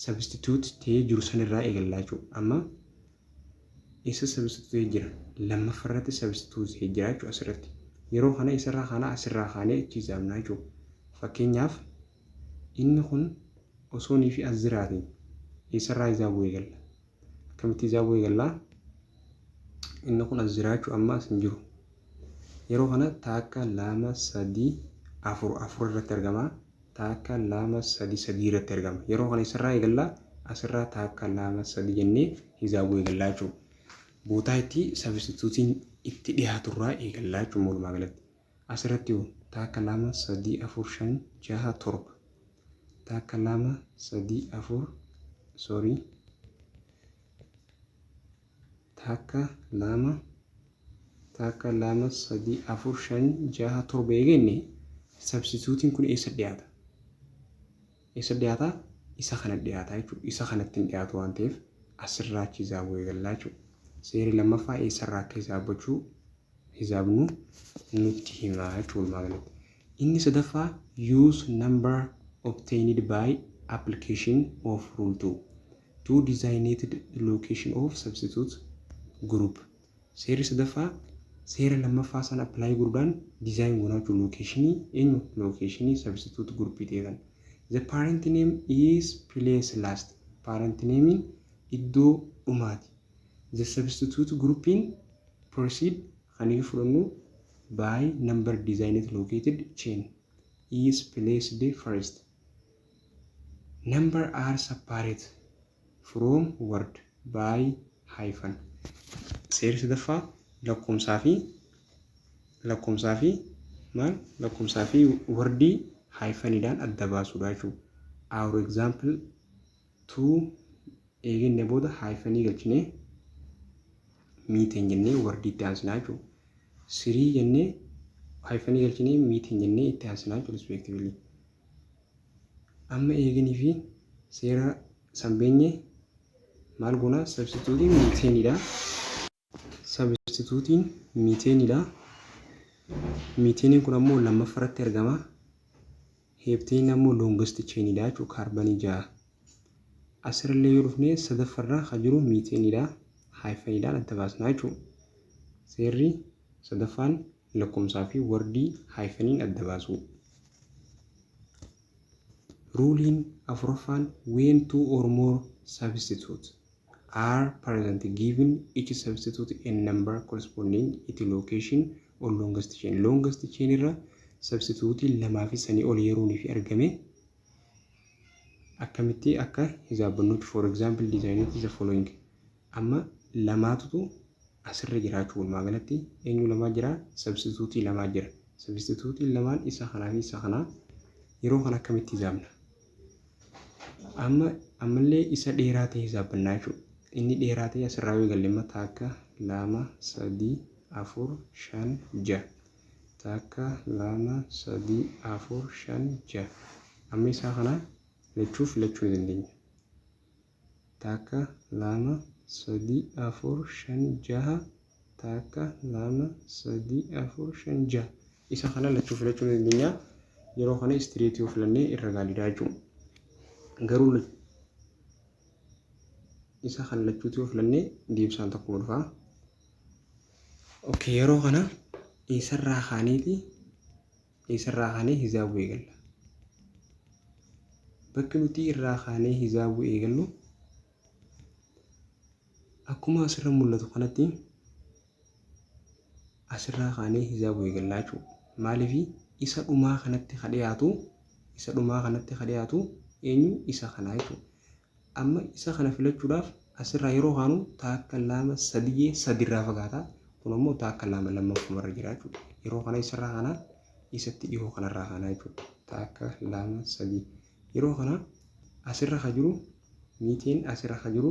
substitute ta'ee jiru sanirraa eegallaa jechuudha. Amma isa substitute ta'ee jira? Lammaffaa irratti substitute ta'ee jira jechuudha asirratti. Yeroo kana isarraa kana asirraa kaanee achi hisaabnaa jechuudha. Fakkeenyaaf, inni kun osoo nii fi as jiraate eessarraa hisaabuu eegalla? Akkamitti hisaabuu eegallaa? Inni kun as jiraachuu amma as hin jiru. Yeroo kana takka, lama, sadii, afur, afur irratti argama. Takka, lama, sadii, sadii irratti argama. Yeroo kana isarraa eegallaa? Asirraa takka, lama, sadii jennee hisaabuu eegallaa jechuudha. Bootaa itti substituteiin itti dhiyaaturraa eegallaa jechuudha walumaa galatti. Asirratti hoo? Takka, lama, sadii, afur, shan, jaha, torba. Takka, lama, sadii, afur, sorry. Takka, lama, takka, lama, sadii, afur, shan, jaha, torba eegenne, substituteiin kun eessa dhiyaata? Eessa dhiyaata? Isa kana dhiyaata jechuudha. Isa kanatti hin dhiyaatu waan ta'eef asirraa achi hisaabuu eegallaa jechuudha. Seerri lammaffaa eessarraa akka hisaabbachuu hisaabnu nutti himaa jechuudha walumaa galatti. Inni sadaffaa use number obtained by application of rule 2 to designated location of substitute group. Seerri sadaffaa seera lammaffaa sana apply godhuudhaan design goonaa jechuudha. Locationii eenyu? Locationii substitute group ta'e. The parent name is place last. Parent name iddoo dhumaati. The substitute grouping proceed kan fudhannu by number designed located chain is placed first. Number are separate from word by hyphen. Seerri sadaffaa lakkoomsaa fi maal, lakkoomsaa fi wordii hypheniidhaan adda baasuudha jechuudha. Our example two eegenne booda hyphenii galchinee methane jennee wordii itti aansinaa jechuudha. Three jennee hyphenii galchinee methane jennee itti aansinaa jechuudha respectively. Amma eeganii fi seera sanbeenye maal goonaa? Substituteiin methaneiidha. Substituteiin methaneiidha. Methaneiin kun ammoo lammaffaa irratti argama. Heptaneiin ammoo longest chainiidha jechuudha, kaarbanii 6. Asirrallee yoo dhufne sadaffaarra kan jiru methaneiidha. Hypheniidhaan adda baasnaa jechuudha. Seerri sadaffaan lakkoomsaa fi wordii hypheniin adda baasu. Ruleiin afuraffaan when two or more substitutes are present, given each substitute a number corresponding its location on longest chain. Longest chain irra substitute lamaa fi sanii ol yeroo fi argame akkamitti akka hisaabbannutti. For example, design the following. Amma lamaatutu asirra jiraachuu walumaa galatti eenyu lamaa jira? Substitute lamaa jira. Substitute lamaan isa kanaa fi isa kanaa. Yeroo kana akkamitti hisaabna? Amma ammallee isa dheeraa ta'e hisaabbannaa jechuudha. Inni dheeraa ta'e asirraa yoo eegalle amma takka, lama, sadii, afur, shan, ja'a. Takka, lama, sadii, afur, shan, ja'a. Amma isaa kana lachuu filachuu ni dandeenya. Takka, lama, sadii, afur, shan, jaha. Takka, lama, sadii, afur, shan, jaha. Isa kana lachuu filachuu ni dandeenya. Yeroo kana straightii yoo filannee irra gaariidha jechuudha. Garuu isa kana lachuutu yoo filannee deebisaan tokkuma dhufa. Okay, yeroo kana eessarraa kaaneeti, eessarraa kaanee hisaabuu eegalla? Bakki nuti irraa kaanee hisaabuu eegallu akkuma asirra mul'atu kanatti asirraa kaanee hisaabuu eegallaa jechuudha. Maaliif? Isa dhumaa kanatti ka dhiyaatu, isa dhumaa kanatti ka dhiyaatu eenyu? Isa kanaa jechuudha. Amma isa kana filachuudhaaf asirraa yeroo kaanu takka, lama, sadii, sadirraa fagaata. Kun ammoo takka, lama, lammaffumarra jira jechuudha. Yeroo kana isarraa kana isatti dhihoo kanarraa kaanaa jechuudha. Takka, lama, sadii. Yeroo kana asirra ka jiru methane, asirra ka jiru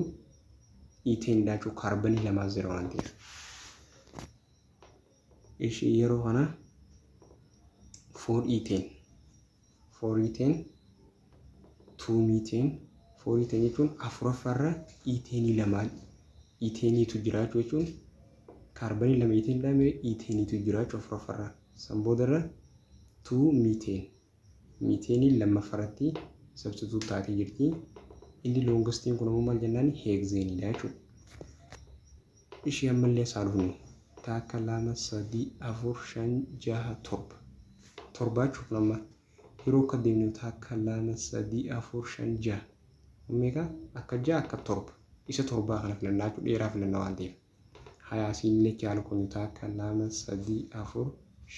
ethanedha jechuudha. Kaarbanii lamaas jira waan ta'eef. Ishii yeroo kana four ethane, four ethane, two methane. Four ethane jechuun afuraffaarra ethenii lamaa etheneiitu jira jechuun kaarbanii lama ethanedha mee etheneiitu jira jechuudha afuraffaarra. San boodarra two methane, methenii lammaffaarratti substitute taatee jirti. Inni longestiin kun ammoo maal jennaan? Hexaneiidha jechuudha. Ishii ammallee isaa dhufnu takka, lama, sadii, afur, shan, jaha, torba. Torba jechuun amma yeroo akka deemnu takka, lama, sadii, afur, shan, jaha. Meeqa? Akka jaha, akka torba. Isa torbaa kana filannaa jechuudha, dheeraa filannaa waan ta'eef. Hayaasiin illee haala kun takka, lama, sadii, afur,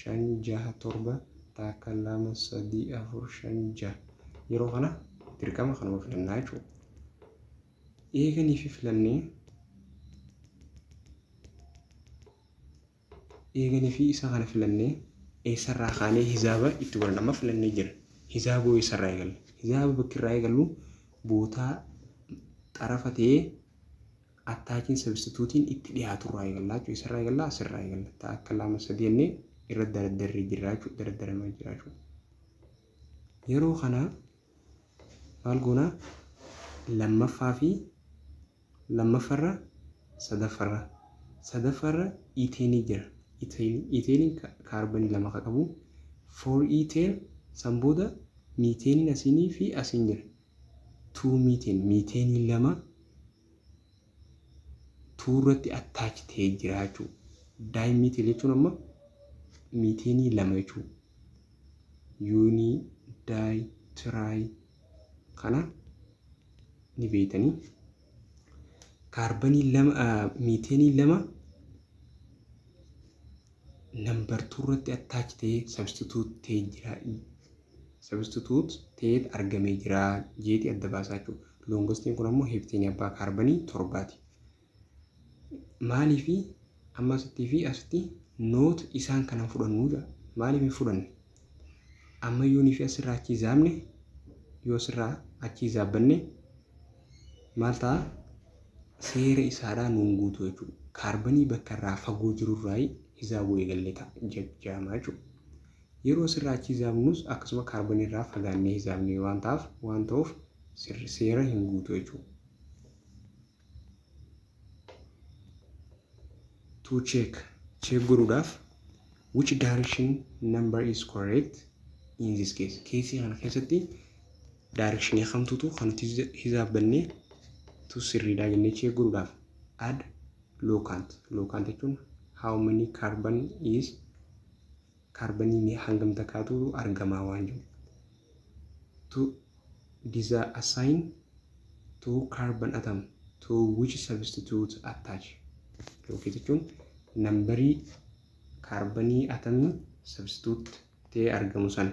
shan, jaha, torba, takka, lama, sadii, afur, shan, jaha. Yeroo kana dirqama kanuma filannaa jechuudha. Eeganii fi filannee, eeganii fi isa kana filannee, eessarraa kaanee hisaaba itti godhan? Amma filannee jira. Hisaabuu eessarraa eegalla? Hisaaba bakki irraa eegallu bootaa xarafa ta'ee attached substituteiin itti dhiyaaturraa eegallaa jechuudha. Eessarraa eegallaa? Asirraa eegalla. Takka, lama, sadii jennee irra dardarree jirra jechuudha. Dardaramaa jira jechuudha. Yeroo kana maal goonaa? Lammaffaa fi lammaffarra, sadaffarra. Sadaffarra ethenii jira. Ethaneiin kaarbanii lama kan qabu. Four ethane, san booda methaneiin asiinii fi asiin jira. Two methane, methenii lama two irratti attach ta'ee jira jechuudha. Dimethyl jechuun amma methenii lama jechuudha. Uni, di, tri kana ni beektanii. Kaarbanii lama, methenii lama number two irratti attach ta'ee substitute ta'ee jira. Substitute ta'ee argamee jira jeeti adda baasaa jechuudha. Longestiin kun ammoo heptaneii abbaa kaarbanii torbaati. Maaliifi amma asittii fi asitti note isaan kana fudhannu jedha. Maaliif hin fudhanne? Amma yoonii fi asirraa achi hisaabne, yoo asirraa achi hisaabbanne maal ta'a? Seera isaadhaa nuun guutu jechuudha. Kaarbanii bakka irraa fagoo jirurraa hisaabuu eegalle ta'a jedhama jechuudha. Yeroo asirraa achi hisaabnus akkasuma kaarbanii irraa fagaannee hisaabne waan ta'aaf, waan ta'uuf seera hin guutu jechuudha. To check, check godhuudhaaf, which direction number is correct in this case? Caseii kana keessatti directionii kamtutu kan nuti hisaabbannee tu sirriidha jennee check godhuudhaaf, add locant. Locant jechuun how many carbon is, kaarbanii hangam takkaatu argamaa waan jiru. To assign two carbon atom to which substitute attach. Locate jechuun numberii kaarbanii atomii substitute ta'ee argamu san,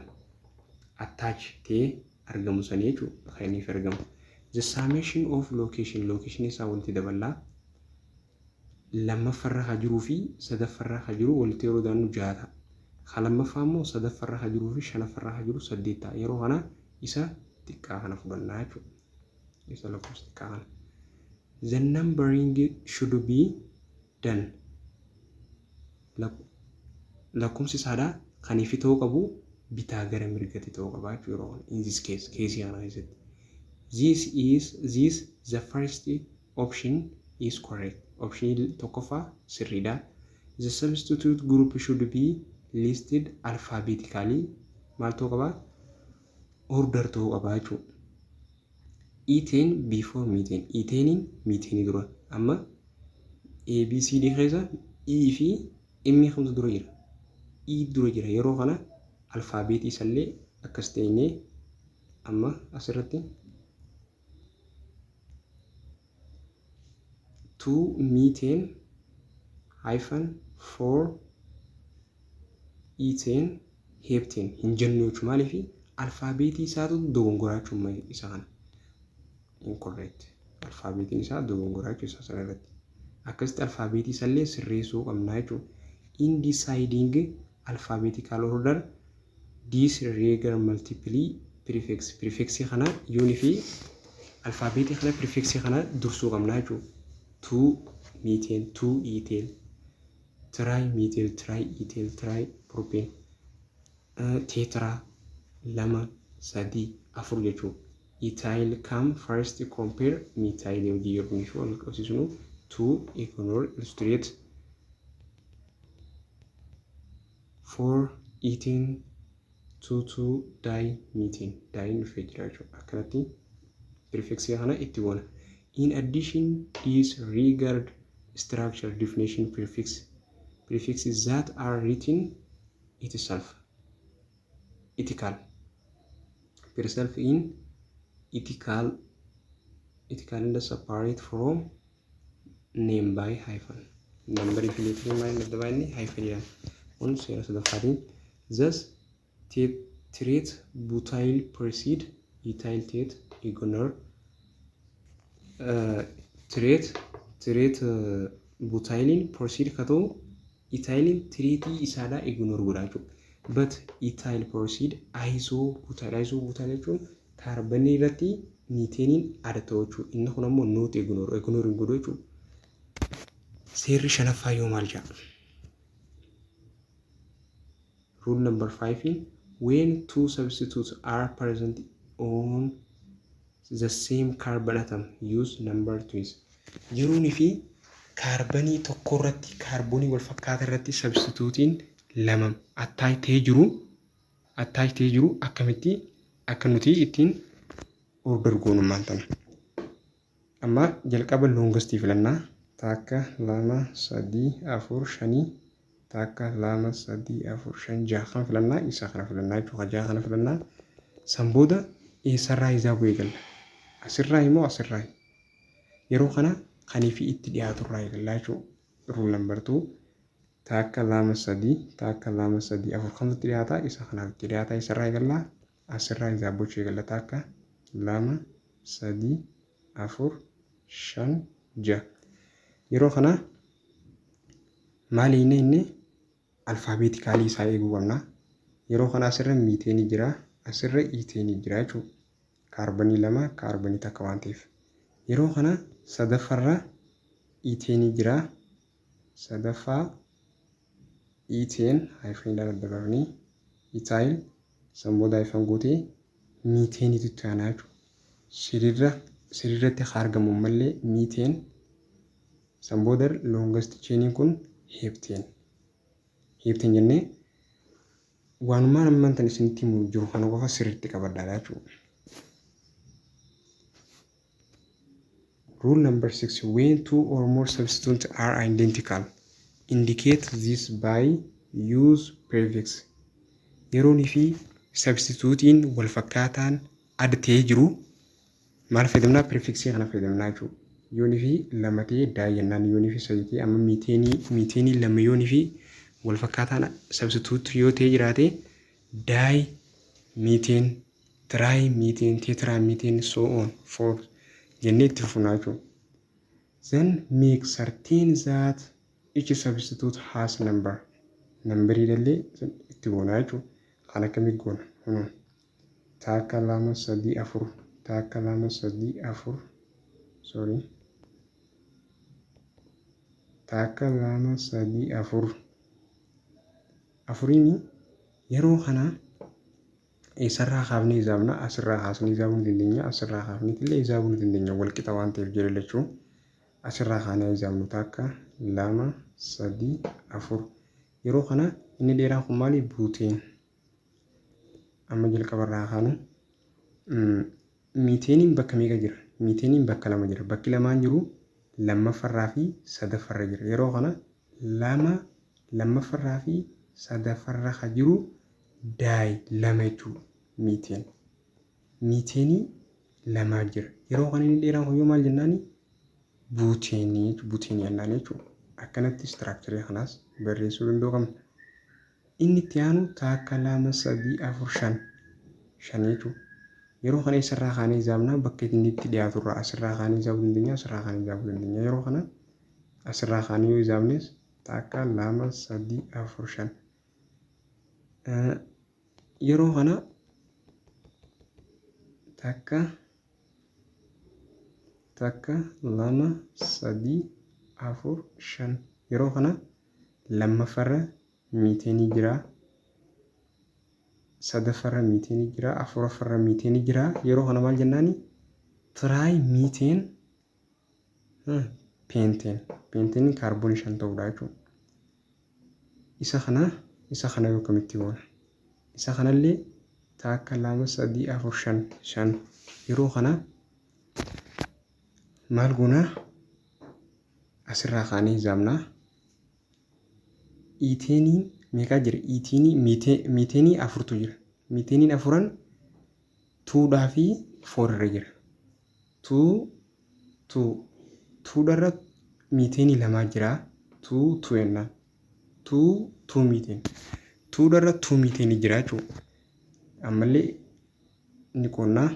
attach ta'ee argamu san jechuudha kan inni argamu. The summation of location, location isaa walitti daballaa, lammaffarra haa jiruu fi sadaffarra haa jiru walitti yeroo daannu jaha ta'a. Ka lammaffaa immoo sadaffarra haa jiruu fi shanaffarra haa jiru saddeet ta'a. Yeroo kana isa xiqqaa kana fudhannaa jechuudha. Isa lakkoofsa xiqqaa kana. The numbering should be done. Lakkoofsi isaadhaa kan ifi ta'uu qabu bitaa gara mirgatti ta'uu qaba jechuudha yeroo kana. In this case, caseii kana keessatti. This is this the first option is correct. Option tokkoffaa sirriidha. The substitute group should be listed alphabetically. Maal ta'uu qaba? Order ta'uu qaba jechuudha. Ethane before methane. Ethaneiin methaneii dura. Amma ABCD keessa E fi M kamtu dura jira? E dura jira. Yeroo kana alfaabeetii isallee akkas ta'inee Amma asirratti 2 methane hyphen 4 ethane heptane hin jennu jechuudha. Maaliif? Alfaabeetii isaatu dogongoraa jechuudha isa kana. Incorrect. Alfaabeetiin isaa dogongoraa jechuudha isa sana irratti. Akkasitti alfaabeetii isallee sirreessuu qabna jechuudha. In deciding alphabetical order, disregard multiple prefix. Prefixii kana yoonii fi alfaabeetii kana, prefixii kana dursuu qabna jechuudha. 2 methane, 2 ethyl, tri methyl, tri ethyl, tri propane, tetra, lama, sadii, afur jechuudha. Ethyl come first, compare methyl hojii yeroo fi wal qabsiisnu to ignore illustrate 4 ethane 2 2 di methane diin dhufee jira jechuudha. Akkanatti prefixii kana itti goona. In addition, disregard structure definition prefixes that are written itself ethical itself in ethical and separate from name by hyphen. Number fi letter maal adda baay'inni hyphen jedhama. Kun seera sadaffaatiin. Thus tert butyl precede ethyl tet ignore tert butyliin precede ka ta'u ethyliin tertii isaadhaa ignore godha jechuudha. But ethyl precede iso butyl. Iso butyl jechuun kaarbanii irratti methaneiin adda ta'u jechuudha. Inni kun ammoo not ignore hin godhu jechuudha. Seerri shanaffaa yoo maal jedha? Rule number five: when two substitutes are present on the same carbon atom, use number twice. Yeroonii fi kaarbanii tokko irratti, kaarboonii wal fakkaataa irratti substituteiin lama attach ta'ee jiru akkamitti akka nuti ittiin order goonu maal tana. Amma jalqaba longestii filannaa: takka, lama, sadii, afur, shanii, takka, lama, sadii, afur, shan, jaha kan filannaa, isa kana filannaa jechuudha. Jaha kana filannaa. San booda eessarraa isaa bu'ee galla? Asirraa immoo asirraa? Yeroo kana kanii fi itti dhiyaaturraa eegallaa jechuudha. Rule number two: takka, lama, sadii, takka, lama, sadii, afur. Kamtu itti dhiyaataa? Isa kanaaf itti dhiyaataa. Isarraa eegallaa, asirraa isaa bochuu eegalla: takka, lama, sadii, afur, shan, jaha. Yeroo kana maali inni alphabeticalii isaa eeguu qabna. Yeroo kana asirra methaneii jira, asirra ethaneii jira jechuudha. Kaarbanii lama, kaarbanii takka waan ta'eef. Yeroo kana sadaffaarra ethaneii jira. Sadaffaa ethane hypheniidhaan adda baafnee ethyl, san booda hyphen gootee methaneiitu itti aanaa jechuudha. Siriirra siriirratti haa argamu mallee methane, san booda longest chainiin kun heptane. Heptane jennee waanumaan ammaan tan isinitti himu jiru kana qofa sirriitti qabadhaadha jechuudha. Rule number six: when two or more substituents are identical, indicate this by use prefix. Yeroonii fi substitutiin wal fakkaataan adda ta'ee jiru maal fayyadamnaa? Prefixii kana fayyadamnaa jechuudha. Yoonii fi lama ta'ee di jennaan, yoonii fi sadii ta'ee, amma methaneii lama yoonii fi wal fakkaataan substitute yoo ta'e jiraate, di methane, tri methane, tetra methane, so on forth jennee itti fufnaa jechuudha. Then make certain that each substitute has number. Numberii illee itti goonaa jechuudha. Kan akkamii goona? Kunoo takka, lama, sadii, afur, takka, lama, sadii, afur, sorry, takka, lama, sadii, afur, afuriini. Yeroo kana eessarraa kaafnee hisaabna? Asirraa kaasnee hisaabuu ni dandeenya, asirraa kaafnee illee hisaabuu ni dandeenya. Walqixa waan ta'eef jedhe lachuu asirraa kaanee hisaabnu: takka, lama, sadii, afur. Yeroo kana inni dheeraan kun maali? Butane. Amma jalqabarraa kaanu methaneiin bakka meeqa jira? Methaneiin bakka lama jira. Bakki lamaan jiru lammaffarraa fi sadaffarra jira. Yeroo kana lama, lammaffarraa fi sadaffarra ka jiru di lama jechuudha. Methane. Miiteenii lamaa jira. Yeroo kana inni dheeraan kun yoo maal jennaani? Buuteenii, buteenii jennaan jechuudha. Akkanatti structure kanaas barreessuu danda'uu qabna. Inni itti aanu takka, lama, sadii, afur, shan, shan jechuudha. Yeroo kana eessarraa kaanee hisaabnaa? Bakka inni itti dhiyaaturraa asirraa kaanee hisaabuu dandeenya, asirraa kaanee hisaabuu dandeenya. Yeroo kana asirraa kaanee yoo hisaabnes takka, lama, sadii, afur, shan. Yeroo kana takka, takka, lama, sadii, afur, shan. Yeroo kana lammaffaarra miiteenii jira. Sadaffaarra miiteenii jira. Afuraffaarra miiteenii jira. Yeroo kana maal jennaani? Tri methane pentane. Pentane kaarboonii shan ta'uudha jechuudha. Isa kana yoo akkamitti goona? Isa kanallee takka, lama, sadii, afur, shan, shan. Yeroo kana maal goonaa? Asirraa kaanee hisaabnaa. Iiteeniin meeqaa jira? Iitiinii miiteenii afurtu jira. Miiteeniin afuran twodhaa fi four irra jira. Two, two, twodharra miiteenii lamaa jira. Two, two jennaan. Two, two methane. Twodharra two miiteenii jira jechuudha. Ammallee ni qoonnaa.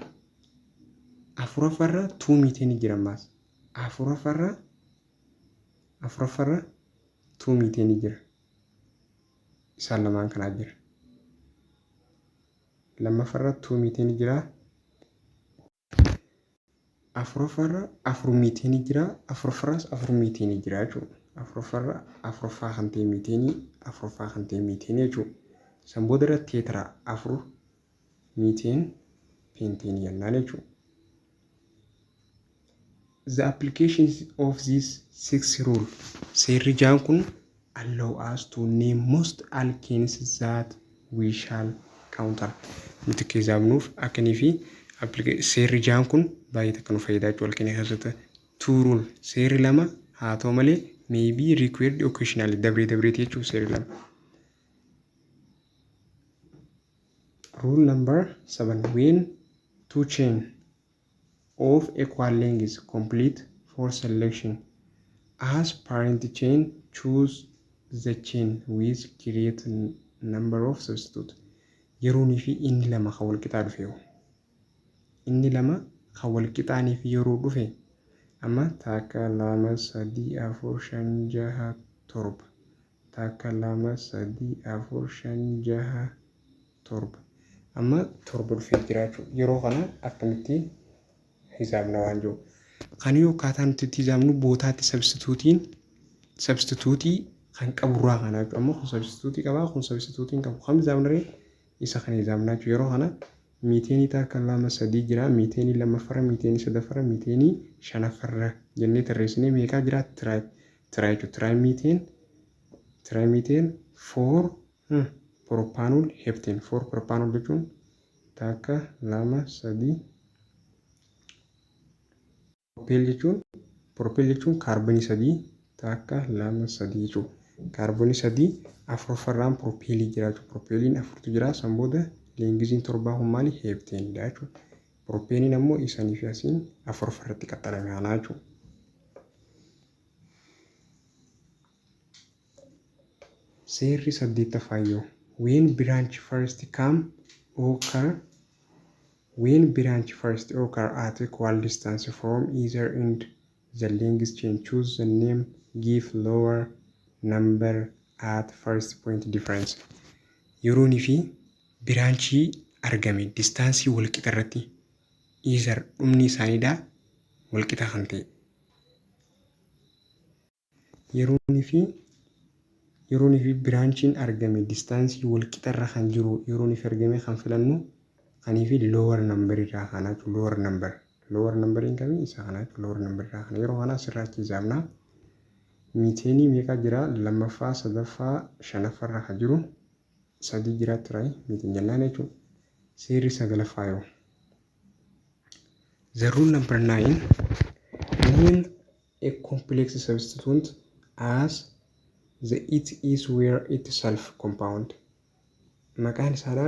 Afuraffarra two miiteenii jira ammaas. Afuraffarra two miiteenii jira. Isaan lamaan kanaa jira. Lammaffarra two miiteenii jira. Afuraffarra afur miiteenii jira. Afuraffarras afur miiteenii jira jechuudha. Afuraffarra afuraffaa kan ta'e miiteenii, afuraffaa kan ta'e miiteenii jechuudha. San booda irra tetra afur methane pentane jennaan jechuudha. The applications of this six rule, seerri jaan kun, allow us to name most alkanes that we shall encounter. Nuti keessaabnuuf akkanii fi seerri jaan kun baay'ee takka nu fayyadaa jechuudha alkeenii keessatti. Two rule, seerri lama haa ta'u malee, may be required occasionally, dabree dabreeti jechuudha seerri lama. Rule number seven: when two chain of equal length complete for selection as parent chain, choose the chain with great number of substitute. Yeroonii fi inni lama kan wal qixaa dhufe, inni lama kan wal qixaanii fi yeroo dhufe, amma takka, lama, sadii, afur, shan, jaha, torba, takka, lama, sadii, afur, shan, jaha, torba, amma torba dhufee jira jechuudha. Yeroo kana akkamitti hisaabna waan jiru kan yoo akkaataa nuti itti hisaabnu bootaatti substitute kan qaburraa kana jechuudha. Amma kun substitute qabaa, kun substitute hin qabu. Kam hisaabna ree? Isa kana hisaabna jechuudha. Yeroo kana miiteenii takka, lama, sadii jira. Miiteenii lammaffarra, miiteenii sadaffarra, miiteenii shanaffarra jennee tarreessinee meeqaa jira? Tri, tri jechuudha. Tri methane four propanol heptane. Four propanol jechuun takka, lama, sadii. Propyl jechuun kaarboonii sadii, takka, lama, sadii jechuudha. Kaarboonii sadii afuraffarraan propylii jira jechuudha. Propyliin afurtu jira. San booda lengthiin torbaa kun maali? Heptanedha jechuudha. Propaneiin ammoo isanii fi asiin afuraffarratti qaxxalame kanaa jechuudha. Seerri saddeettaffaa yoo when branch first occur at equal distance from either end the length chain, choose the name give lower number at first point difference. Yeroonii fi branchii argame distance walqixa irratti either dhumni isaaniidha walqixa kan ta'e. Yeroonii fi branchiin argame distance walqixa irra kan jiru yeroonii fi argame kan filannu kanii fi lower number irraa kana jechuudha. Lower number, lower numberiin kamii? Isa kana jechuudha. Lower number irraa kana yeroo kana asirraa achi hisaabna. Miiteenii meeqa jira? Lammaffaa, sadaffaa, shanaffaarra kan jiru sadii jira tri methane jennaan jechuudha. Seerri sagalaffaa yoo the rule number nine: name a complex substituent as the it is where itself compound. Maqaan isaadha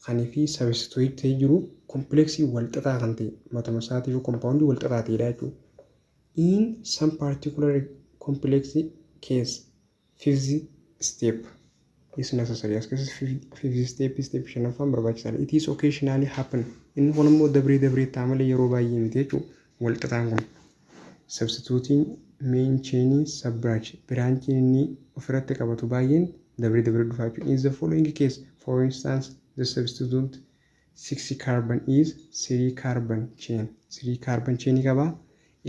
kanii fi substitute ta'ee jiru Complexii wal xaxaa kan ta'e, matuma isaatiif compoundii wal xaxaa ta'edha jechuudha. In some particular complex case, fifth step is necessary. As keessatti fifth step, step shanaffaan barbaachisaadha. It is occasionally happen. Inni kun immoo dabree dabree ta'a malee yeroo baay'ee miti jechuudha. Wal xaxaan kun. Substituting main chain sub branch. Branchiin inni ofirratti qabatu baay'een dabree dabree dhufaa jechuudha. In the following case, for instance, the substitute six carbon is three carbon chain. Three carbon chain qaba.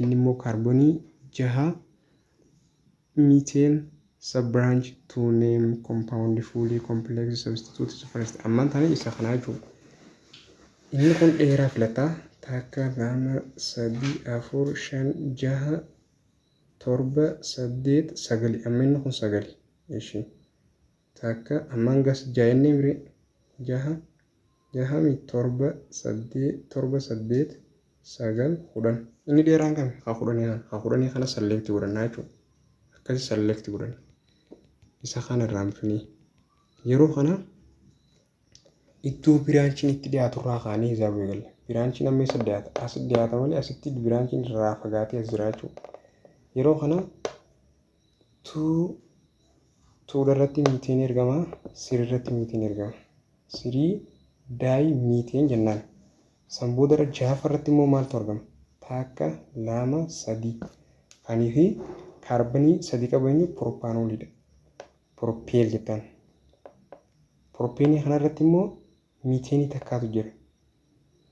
Inni immoo kaarboonii jaha methyl sub branch to name compound fully complex substitute first. Ammaan tana isa kanaa jechuudha. Inni kun dheeraa filataa. Takka, lama, sadii, afur, shan, jaha, torba, saddeet, sagali. Amma inni kun sagali. Ishi. Takka ammaan gas jaha inni bire jaha jahami, torba, saddeet, torba, saddeet, sagal, 10. Inni dheeraan kami? Haa, 10 kana. Haa, 10 kana select godhannaa jechuudha. Akkasi select godhanna. Isa kana irraanfinee yeroo kana iddoo branchiin itti dhiyaatu irraa kaanee hisaabuu eegalla. Branchiin amma eessa dhiyaata? As dhiyaata malee asitti branchiin irraa fagaatee as jira jechuudha. Yeroo kana two twodha irratti methane ergama, three irratti methane ergama. Three di methane jennaan. San booda irra jahaffa irratti immoo maaltu argama? Takka, lama, sadii. Kanii fi kaarbanii sadii qabu eenyu? Propanoliidha. Propyl jettaan. Propyneii kanarratti immoo methaneii takkaatu jira.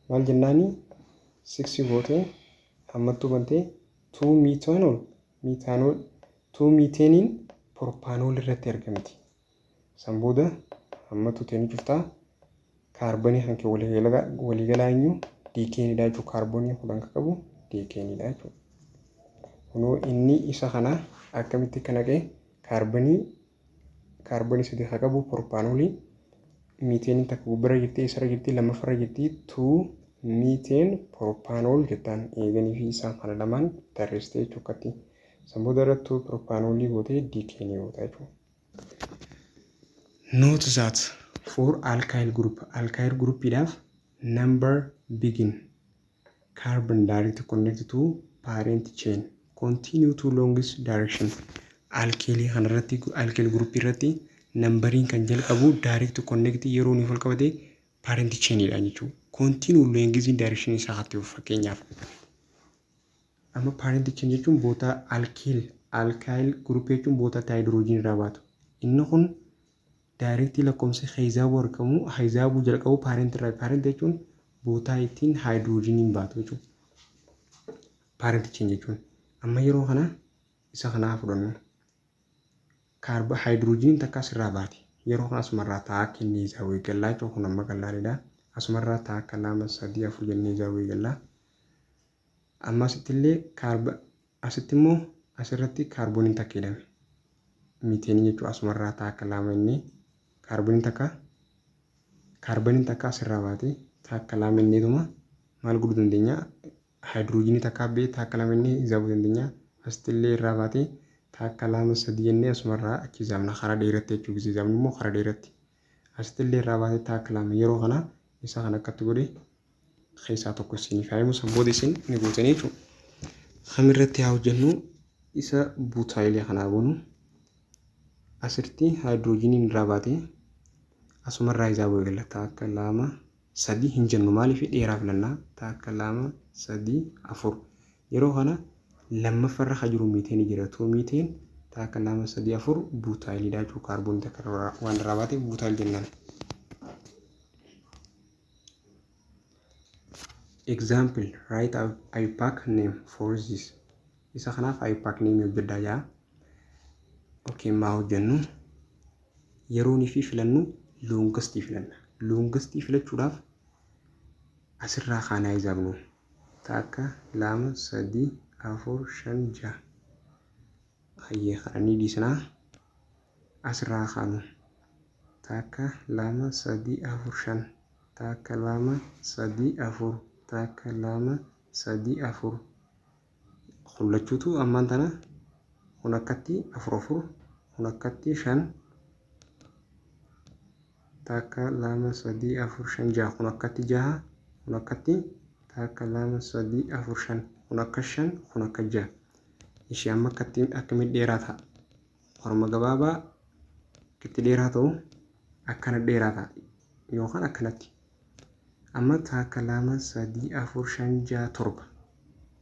Maal jennaani? Six gootee hammattuu bantee two methanol, methanol, two methaneiin propanol irratti argamti. San booda hammattuu ta'e ni cuftaa. Kaarbonii kan kee waliigalaa eenyu? Decaneiidha jechuudha. Kaarboonii 10 kan qabu decaneiidha jechuudha. Kunoo inni isa kana akkamitti akka naqee kaarboonii sadii kan qabu propanolii, methaneiin takka gubbarra jirti, isarra jirti, lammaffarra jirti, two methane propanol jettaan eeganii fi isaan kana lamaan tarreessitee jechuudha akkatti. San booda irra two propanolii gootee decaneii goota jechuudha. Note that for alkyl group, alkyl groupiidhaaf number begin carbon direct connected to parent chain, continue to longest direction. Alkylii kanarratti, alkyl group irratti numberiin kan jalqabu direct connect yeroo nuuf ol qabate parent chainidha jechuudha. Continue longest direction isaa haa ta'u. Fakkeenyaaf, amma parent chain jechuun boota alkyl group jechuun boota hydrogen irraa baatu. Inni kun directii lakkoofsa hisaabuu argamu, hisaabuu jalqabu parent irraa. Parent jechuun bootaa ittiin haayidroojiniin baatu jechuudha. Parent chain jechuun amma yeroo kana isa kanaa fudhannu. Kaarba haayidroojiniin takka asirraa baati. Yeroo kana asumarraa ta'a kennee isaa eegallaa jechuudha. Kun amma qal'aadha. Asumarraa takka, lama, sadii, afur jennee isaa eegallaa. Amma asitti illee kaarba, asitti immoo asirratti kaarbooniin takka jedhame. Methaneii jechuudha. Asumarraa takka, lama inni kaarbooniin takka asirraa baate, takka, lama inneetuma maal godhuu dandeenya? Haayidroojinii takka bee, takka, lama inni hisaabuu dandeenya. Asitti illee irraa baate, takka, lama, sadii jennee asumarraa achi hisaabna karaa dheeratti jechuudha. Hisaabni immoo karaa dheeratti. Asitti illee irraa baate, takka, lama. Yeroo kana isa kana akkatti godhe keessaa tokko isiniif haa himu, san booda isin ni gootanii jechuudha. Kamirratti haa hojjennu? Isa butylii kanaa goonu. Asirratti haayidroojiniin irraa baate, asumarraa hisaabuu eegalla. Takka, lama, sadii hin jennu. Maaliif? Dheeraa filannaa. Takka, lama, sadii, afur. Yeroo kana lammaffarra kan jiru methaneii jira. Two methane, takka, lama, sadii, afur, butyliidha jechuudha. Kaarboonii takka waan irraa baate butyl jennaan. Example, write IUPAC name for this. Isa kanaaf IUPAC name hojjedhaa jaa. Okay, maa hojjennu? Yeroonii fi filannu longestii filanna. Longestii filachuudhaaf asirraa kaanaa hisaabnu. Takka, lama, sadii, afur, shan, jaha. Hayyee, kana ni dhiisnaa. Asirraa kaanu. Takka, lama, sadii, afur, shan. Takka, lama, sadii, afur. Takka, lama, sadii, afur. Kullachuutu ammaan tana kun akkatti afur afur, kun akkatti shan. Takka, lama, sadii, afur, shan, jaha, kun akkatti jaha. Kun akkatti takka, lama, sadii, afur, shan. Kun akka shan, kun akka jaha. Ishee amma akkatti akkamitti dheeraa ta'a? Horma gabaabaa itti dheeraa ta'u, akkana dheeraa ta'a yookaan akkanatti. Amma takka, lama, sadii, afur, shan, jaha, torba.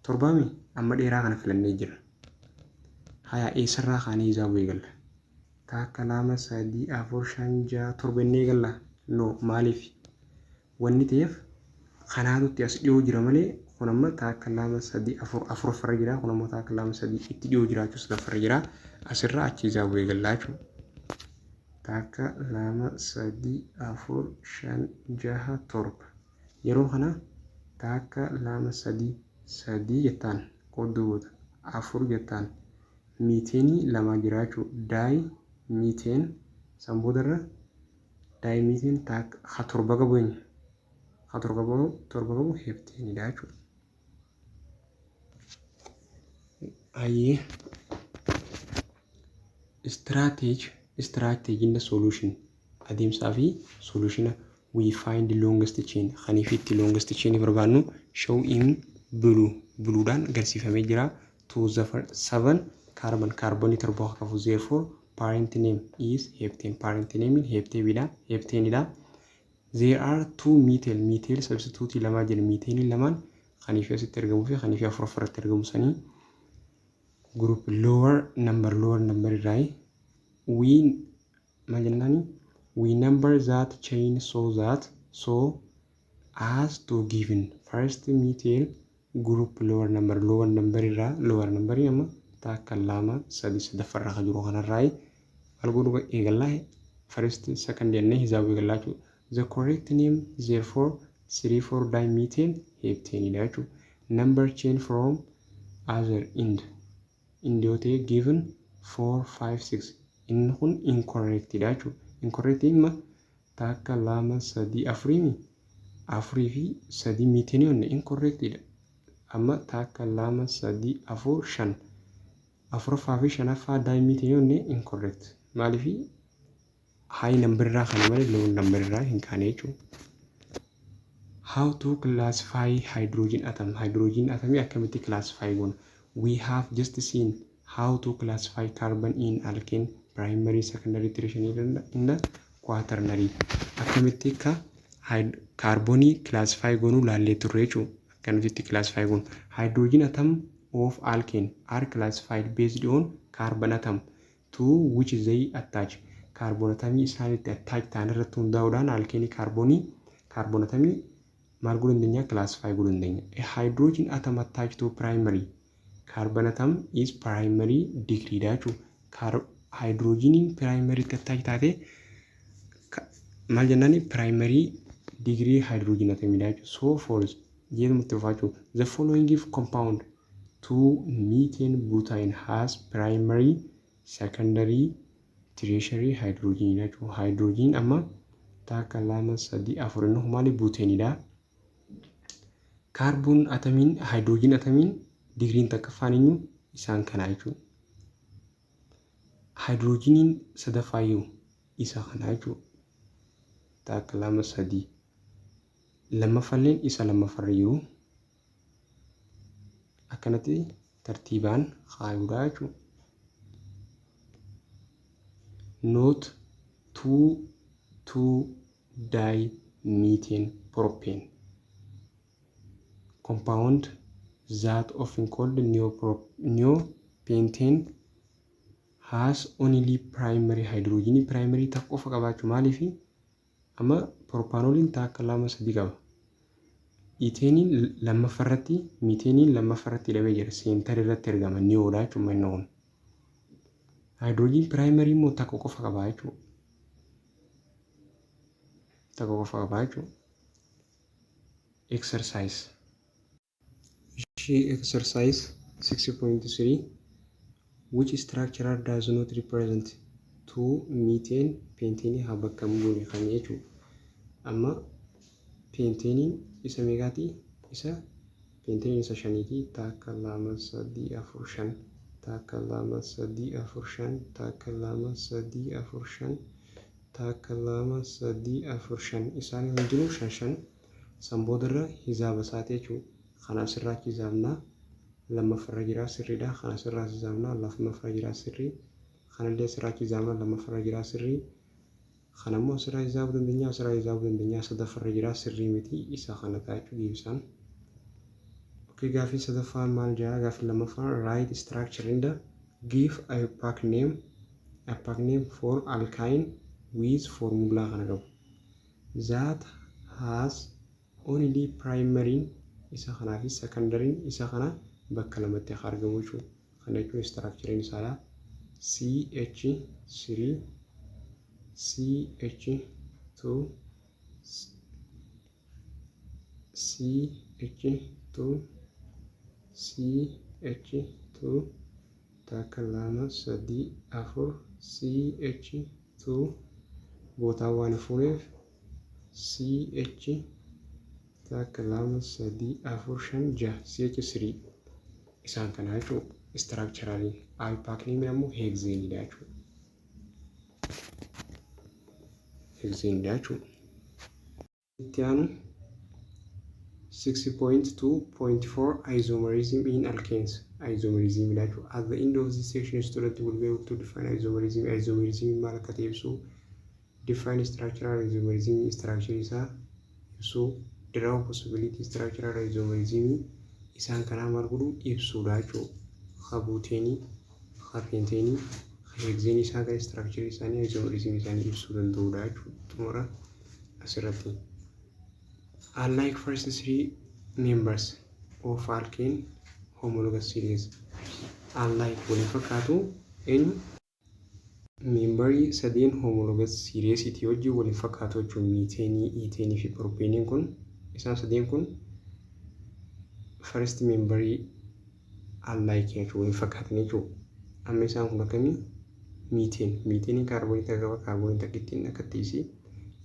Torbaami amma dheeraa kana filannee jira. Haya, eessarraa kaanee hisaabuu eegalla? Takka, lama, sadii, afur, shan, jaha, torba inni eegalla? No, maaliif? Wanni ta'eef kanaatutti as dhiyoo jira malee, kun amma takka, lama, sadii, afur, afuraffarra jira. Kun ammoo takka, lama, sadii, itti dhiyoo jiraachuu sadaffarra jira. Asirraa achi hisaabuu eegallaa jechuudha. Takka, lama, sadii, afur, shan, jaha, torba. Yeroo kana takka, lama, sadii, sadii jettaan qoodduu goota. Afur jettaan miiteenii lama jiraachuu, di methane. San boodarra di methane takka ha torba qabu eenyu? Ha torba qabu hepteenidha jechuudha. Ayyee. Strategy in the solution, adeemsaa fi solution. We find longest chain, kaniif itti longest chain barbaannu show in blue, bluedhaan agarsiifamee jira, to the seven carbon, kaarboonii torba qabu. Therefore parent name is heptane. Parent name heptanedha, heptanedha. There are two methyl, methyl substitute lamaa jira. Methyl lamaan kaniif asitti argamuu fi kaniif afur afurratti argamu sanii group lower number, lower number irraa we maal jennaani? We number that chain so that so as to given first methyl group lower number, lower number irraa, lower number amma takka, lama, sadi, sadaffarraa kan jiru kanarraa maal godhu eegallaa? First, second jennee hisaabuu eegallaa jechuudha. The correct name therefore 3 4 dimethyl heptane dha jechuudha. Number chain from other end end yoo ta'e given 4 5 6, inni kun incorrect dha jechuudha. Incorrect imma takka, lama, sadii, afuriimi, afurii fi sadii methane onne incorrect dha. Amma takka, lama, sadii, afur, shan, afuraffaa fi shanaffaa dimethane onne incorrect. Maaliifi? High number irraa kana malee low number irraa hin kaane jechuudha. How to classify hydrogen atom? Hydrogen atomii akkamitti classify goona? We have just seen how to classify carbon in alkane: primary, secondary, tertiary and quaternary. Akkamitti akka kaarboonii classify goonuu laallee turre jechuudha. Akkamitti classify goonu? Hydrogen atom of alkane are classified based on carbon atom to which they attach. Kaarboon atomii isaan itti attach ta'an irratti hundaa'uudhaan alkeenii kaarboonii kaarboon atomii maal godhuu dandeenya? Classify godhuu dandeenya. A hydrogen atom attached to primary carbon atom is primary degree dha jechuudha. Hydrogeniin primary itti attach taate maal jennaani? Primary degree hydrogen atomidha jechuudha. So forth jedhamatti dhufaa jechuudha. The following compound 2 methane butane has primary, secondary, tertiary hydrogen jechuudha. Hydrogen amma takka, lama, sadii, afur, inni maali? Butenidha. Kaarboon atomiin, hydrogen atomiin digriin takkaffaan eenyu? Isaan kana jechuudha. Hydrogeniin sadaffaayyuu isa kana jechuudha. Takka, lama, sadii. Lammaffalleen isa lammaffarra jiru akkanatti tartiibaan kaayuudha jechuudha. Note: 2 2 dimethane propane compound that often called neopentane has only primary hydrogen. Primary takka qofa qabaachuu. Maaliifi? Amma propanoliin takka, lama, sadii qaba. Etheniin lammaffaarratti, methaneiin lammaffaarratti hidhamee jira. Center irratti argama, neodha jechuudha inni kun. Hydrogen primary immoo takka qofa qaba jechuudha. Takka qofa qaba jechuudha. Exercise. Ishii exercise 6.3. Which structure does not represent 2 methane pentane? Haa bakka hin buune kan jechuudha. Amma pentaniin isa meeqaati? Isa pentaniin isa shaniiti. Takka, lama, sadii, afur, shan. Takka, lama, sadii, afur, shan. Takka, lama, sadii, afur, shan. Takka, lama, sadii, afur, shan. Isaan hundinuu shan shan. San boodarra hisaaba isaati jechuudha. Kana asirraa achi hisaabnaa, lammaffarra jira, sirriidha. Kana asirraa hisaabnaa, lammaffarra jira, sirrii. Kanallee asirraa achi hisaabnaa, lammaffarra jira, sirrii. Kana immoo asirraa hisaabuu dandeenya, asirraa hisaabuu dandeenya, sadaffarra jira, sirrii miti, isa kana ta'a jechuudha deebisaan. Okay, gaaffii sadaffaan maal jedha? Gaaffii lammaffaan, write structure and give IUPAC name for alkyne with formula kana qabu that has only primary isa kanaa fi secondary isa kana bakka lamatti akka argamu jechuudha. Kana jechuun structure isaadha. CH3 CH2 CH2 CH2, takka, lama, sadii, afur, CH2 bootaa waan fuuneef CH, takka, lama, sadii, afur, shan, jaha, CH3 isaan kana jechuudha. Structurally IUPAC name ammoo hexaneidha jechuudha. Hexaneidha jechuudha. Itti aanu 6.2.4, isomerism in alkanes. Isomerism dha jechuudha. At the end of this section, student will be able to define isomerism. Isomerism maal akka ta'e ibsuu, define structural isomerism, structure isaa ibsuu, draw possibility structural isomerism isaan kanaa maal godhu ibsuudha jechuudha. Ha butenii, ha pentenii, ha hexenii isaan kana structure isaanii, isomerism isaanii ibsuu danda'uudha jechuudha. Xumura asirratti. Unlike first three members of alkane homologous series, unlike waliin fakkaatu eenyu memberii sadeen homologous series itti wajjin waliin fakkaatu jechuun methenii, ethenii fi propeneiin kun, isaan sadeen kun first memberii unlike jechuun waliin fakkaatan jechuudha. Amma isaan kun akkamii? Methane. Methaneiin kaarboonii takka qaba, kaarboonii takkittiin akka tiisii.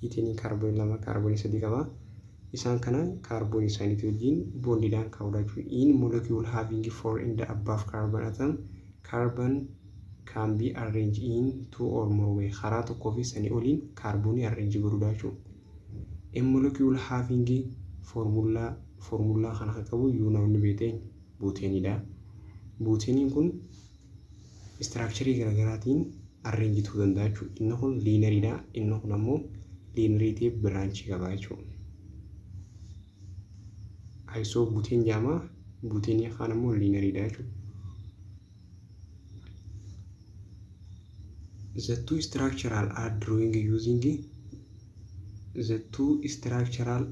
Ethaneiin kaarboonii lama, kaarboonii sadii qaba. Isaan kana kaarboonii isaaniitii wajjin bondiidhaan kaa'uudha jechuudha. In molecule having four and above carbon atom, carbon can be arranged in two or more way. Karaa tokkoo fi sanii oliin kaarboonii arrange godhuudha jechuudha. A molecule having formula kana kan qabu yuu namni beekte buteneidha. Buteneiin kun structurii garaagaraatiin arrange ta'uu danda'a jechuudha. Inni kun lineariidha. Inni kun ammoo linearii ta'ee branchii qaba jechuudha. Isobutene jedhama. Butenii kaan ammoo lineariidha jechuudha. The two structural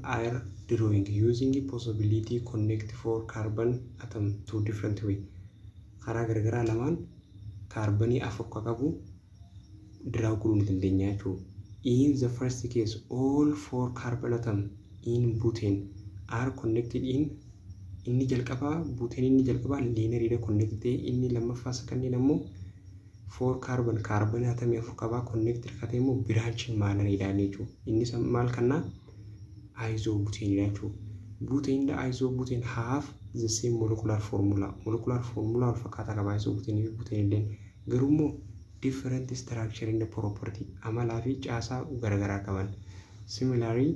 are drawing using possibility connect four carbon atom to different way. Karaa garagaraa lamaan kaarbanii afur ka qabu draw godhuu ni dandeenya jechuudha. In the first case, all four carbon atom in butane are connected in inni jalqabaa, butane inni jalqabaa lineariidha connected ta'e. Inni lammaffaa kanneen ammoo four carbon, kaarbonii atomii afur qabaa, connected ka ta'e immoo branching manneriidha jechuudha. Inni maal kannaa isobuteneidha jechuudha. Butane and isobutane have the same molecular formula. Molecular formula wal fakkaataa qaba isobutane fi butane illeen, garuu immoo different structure and property, amalaa fi caasaa garaagaraa qaban. Similarly,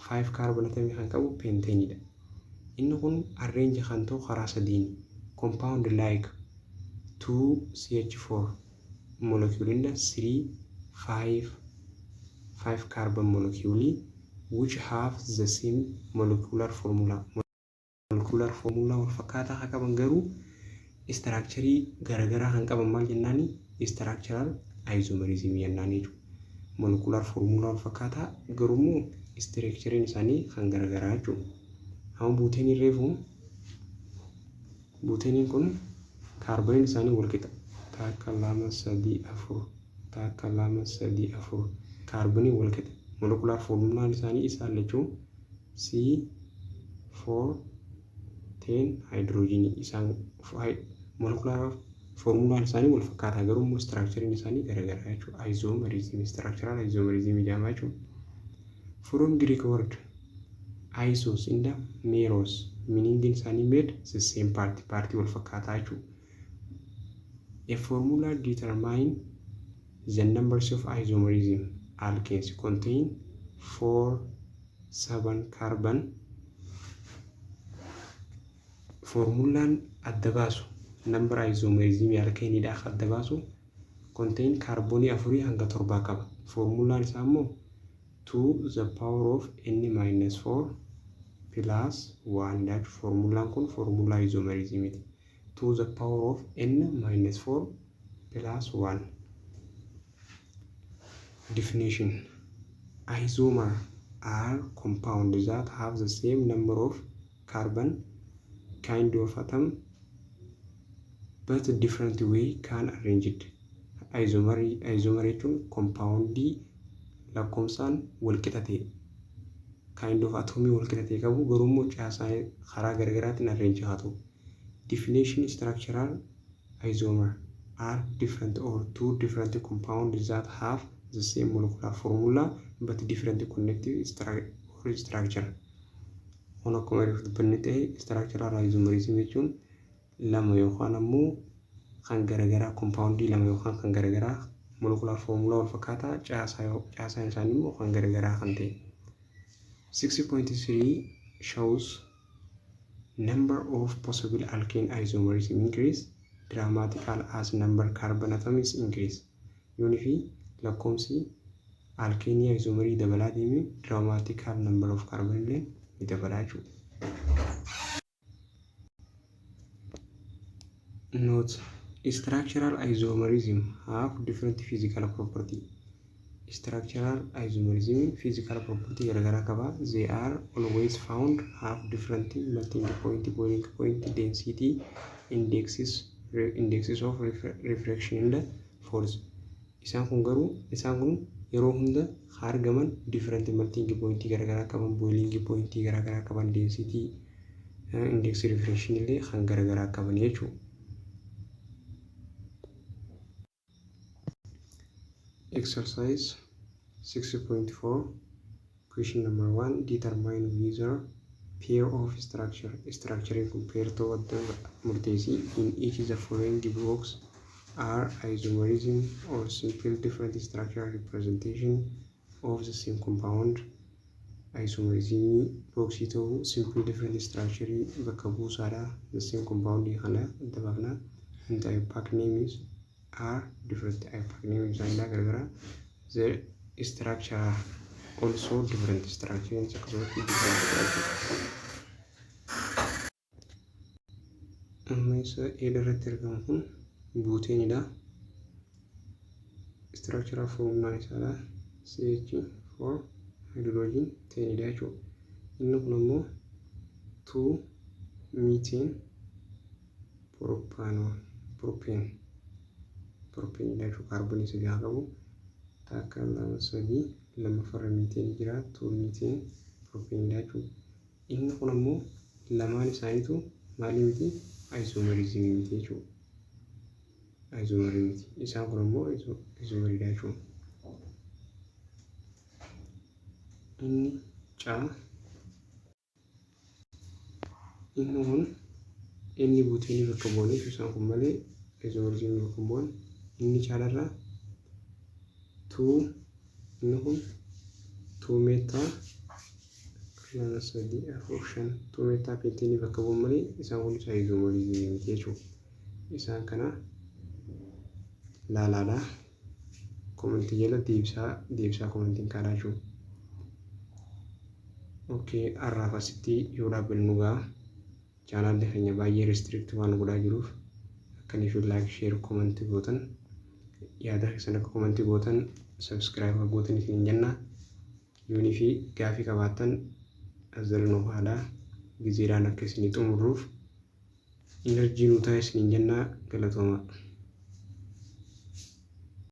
5 carbon atomii kan qabu penteneidha. Inni kun arrange kan ta'u karaa sadiini. Compound like 2CH4 molecule in the 3 5 5 carbon molecule which have the same molecular formula. Molecular formula wal fakkaataa kan qaban garuu structurii garaagaraa kan qaban maal jennaani? Structural isomerism jennaan jechuudha. Molecular formula wal fakkaataa garuu immoo structuriin isaanii kan garaagaraa jechuudha. Amma buteneiin, reefu buteneiin kun kaarboniin isaanii wal qixa. Takka, lama, sadii, afur. Takka, lama, sadii, afur. Kaarboniin wal qixa. Molecular formulaan isaanii isaan lachuu C4 10 hydrogenii isaan molecular formulaan isaanii wal fakkaataa garuu immoo structuriin isaanii garaagaraa jechuudha. Isomerism, structural isomerism jedhama jechuudha. From Greek word isos and meros, meaning isaanii made the same part, partii wal fakkaataa jechuudha. A formula determine the numbers of isomerism alkanes contain 4 7 carbon. Foormulaan adda baasu number isomerism alkeenidha adda baasu contain kaarboonii afurii hanga torbaa qaba. Foormulaan isaa immoo 2 the power of n minus 4 plus 1 dha. Foormulaan kun foormulaa isomerismiiti. 2 the power of n minus 4 plus 1. Definition: Isomer are compounds that have the same number of carbon kind of atom but different way can arranged. Isomer jechuun compoundii lakkoofsaan walqixa ta'e, kind of atomii walqixa ta'e qabu, garuu immoo caasaa karaa garaagaraatiin arrange haa ta'u. Definition: Structural isomer are different or two different compounds that have the same molecular formula but different connective or structure. Kun akkuma reefu dubbanne ta'e, structural isomerism jechuun lama yookaan ammoo kan garagaraa, compoundii lama yookaan kan garagaraa molecular formula wal fakkaataa, caasaan isaanii immoo kan garagaraa kan ta'e. 6.3 shows number of possible alkane isomerism increase dramatically as number carbon atoms increase. Yoonii fi lakkoomsi alkeenii isomerii dabalaa deeme, dramatical number of carbon illee ni dabalaa jechuudha. Note: Structural isomerism have different physical property. Structural isomerism physical property garagaraa qaba. They are always found have different melting point, boiling point, density, indexes of refraction and force. Isaan kun garuu isaan kun yeroo hunda argaman different melting point garagaraa qaban, boiling point garagaraa qaban, density, index refraction illee kan garagaraa qaban jechuudha. Exercise 6.4, question number 1: Determine whether pair of structure, structure kun pair ta'uu adda murteessi, in each the following box are isomerism or simple different structural representation of the same compound. Isomerism boxii ta'uu, simple different structure bakka buusaadha. The same compound kana adda baafna. And the IUPAC names are different. IUPAC name isaanii garagara. The structure are also different. Structure akkasumatti different jechuudha. Amma isa eeda irratti argamu kun buuteenidha. Structural formulaan isaadha CH4 hydrogen 10dha jechuudha. Inni kun ammoo 2 methane propanol propane propanedha jechuudha. Kaarboonii sadii haa qabu. Takka, lama, sadii, lammaffaarra methane jira, 2 methane propanedha jechuudha. Inni kun ammoo lamaan isaaniitu maalii miti? Isomerismii miti jechuudha. Isomerii miti. Isaan kun ammoo isomeriidha jechuudha. Inni caa inni kun inni buuteenii bakka bu'anii isaan kun malee isomerismii bakka bu'an. Inni caalarraa two, inni kun two methyl, lama, sadii, afur, shan, two methyl pentane bakka bu'an malee isaan kun isaa isomerismii miti jechuudha. Isaan kana laalaadha. Commentii jala deebisaa deebisaa commentiin kaadhaa jechuudha. Okay, har'aaf asitti yoo dhaabbannu nu ga'a. Channelli keenya baay'ee restrict waan godhaa jiruuf akkanii fi like, share, commentii gootan, yaada keessan akka commentii gootan, subscribe akka gootan isin jenna. Yoonii fi gaafii qabaattan as jala nuuf haadhaa, gizeedhaan akka isinii xumurruuf energy nuu ta'a isiniin jenna. Galatooma.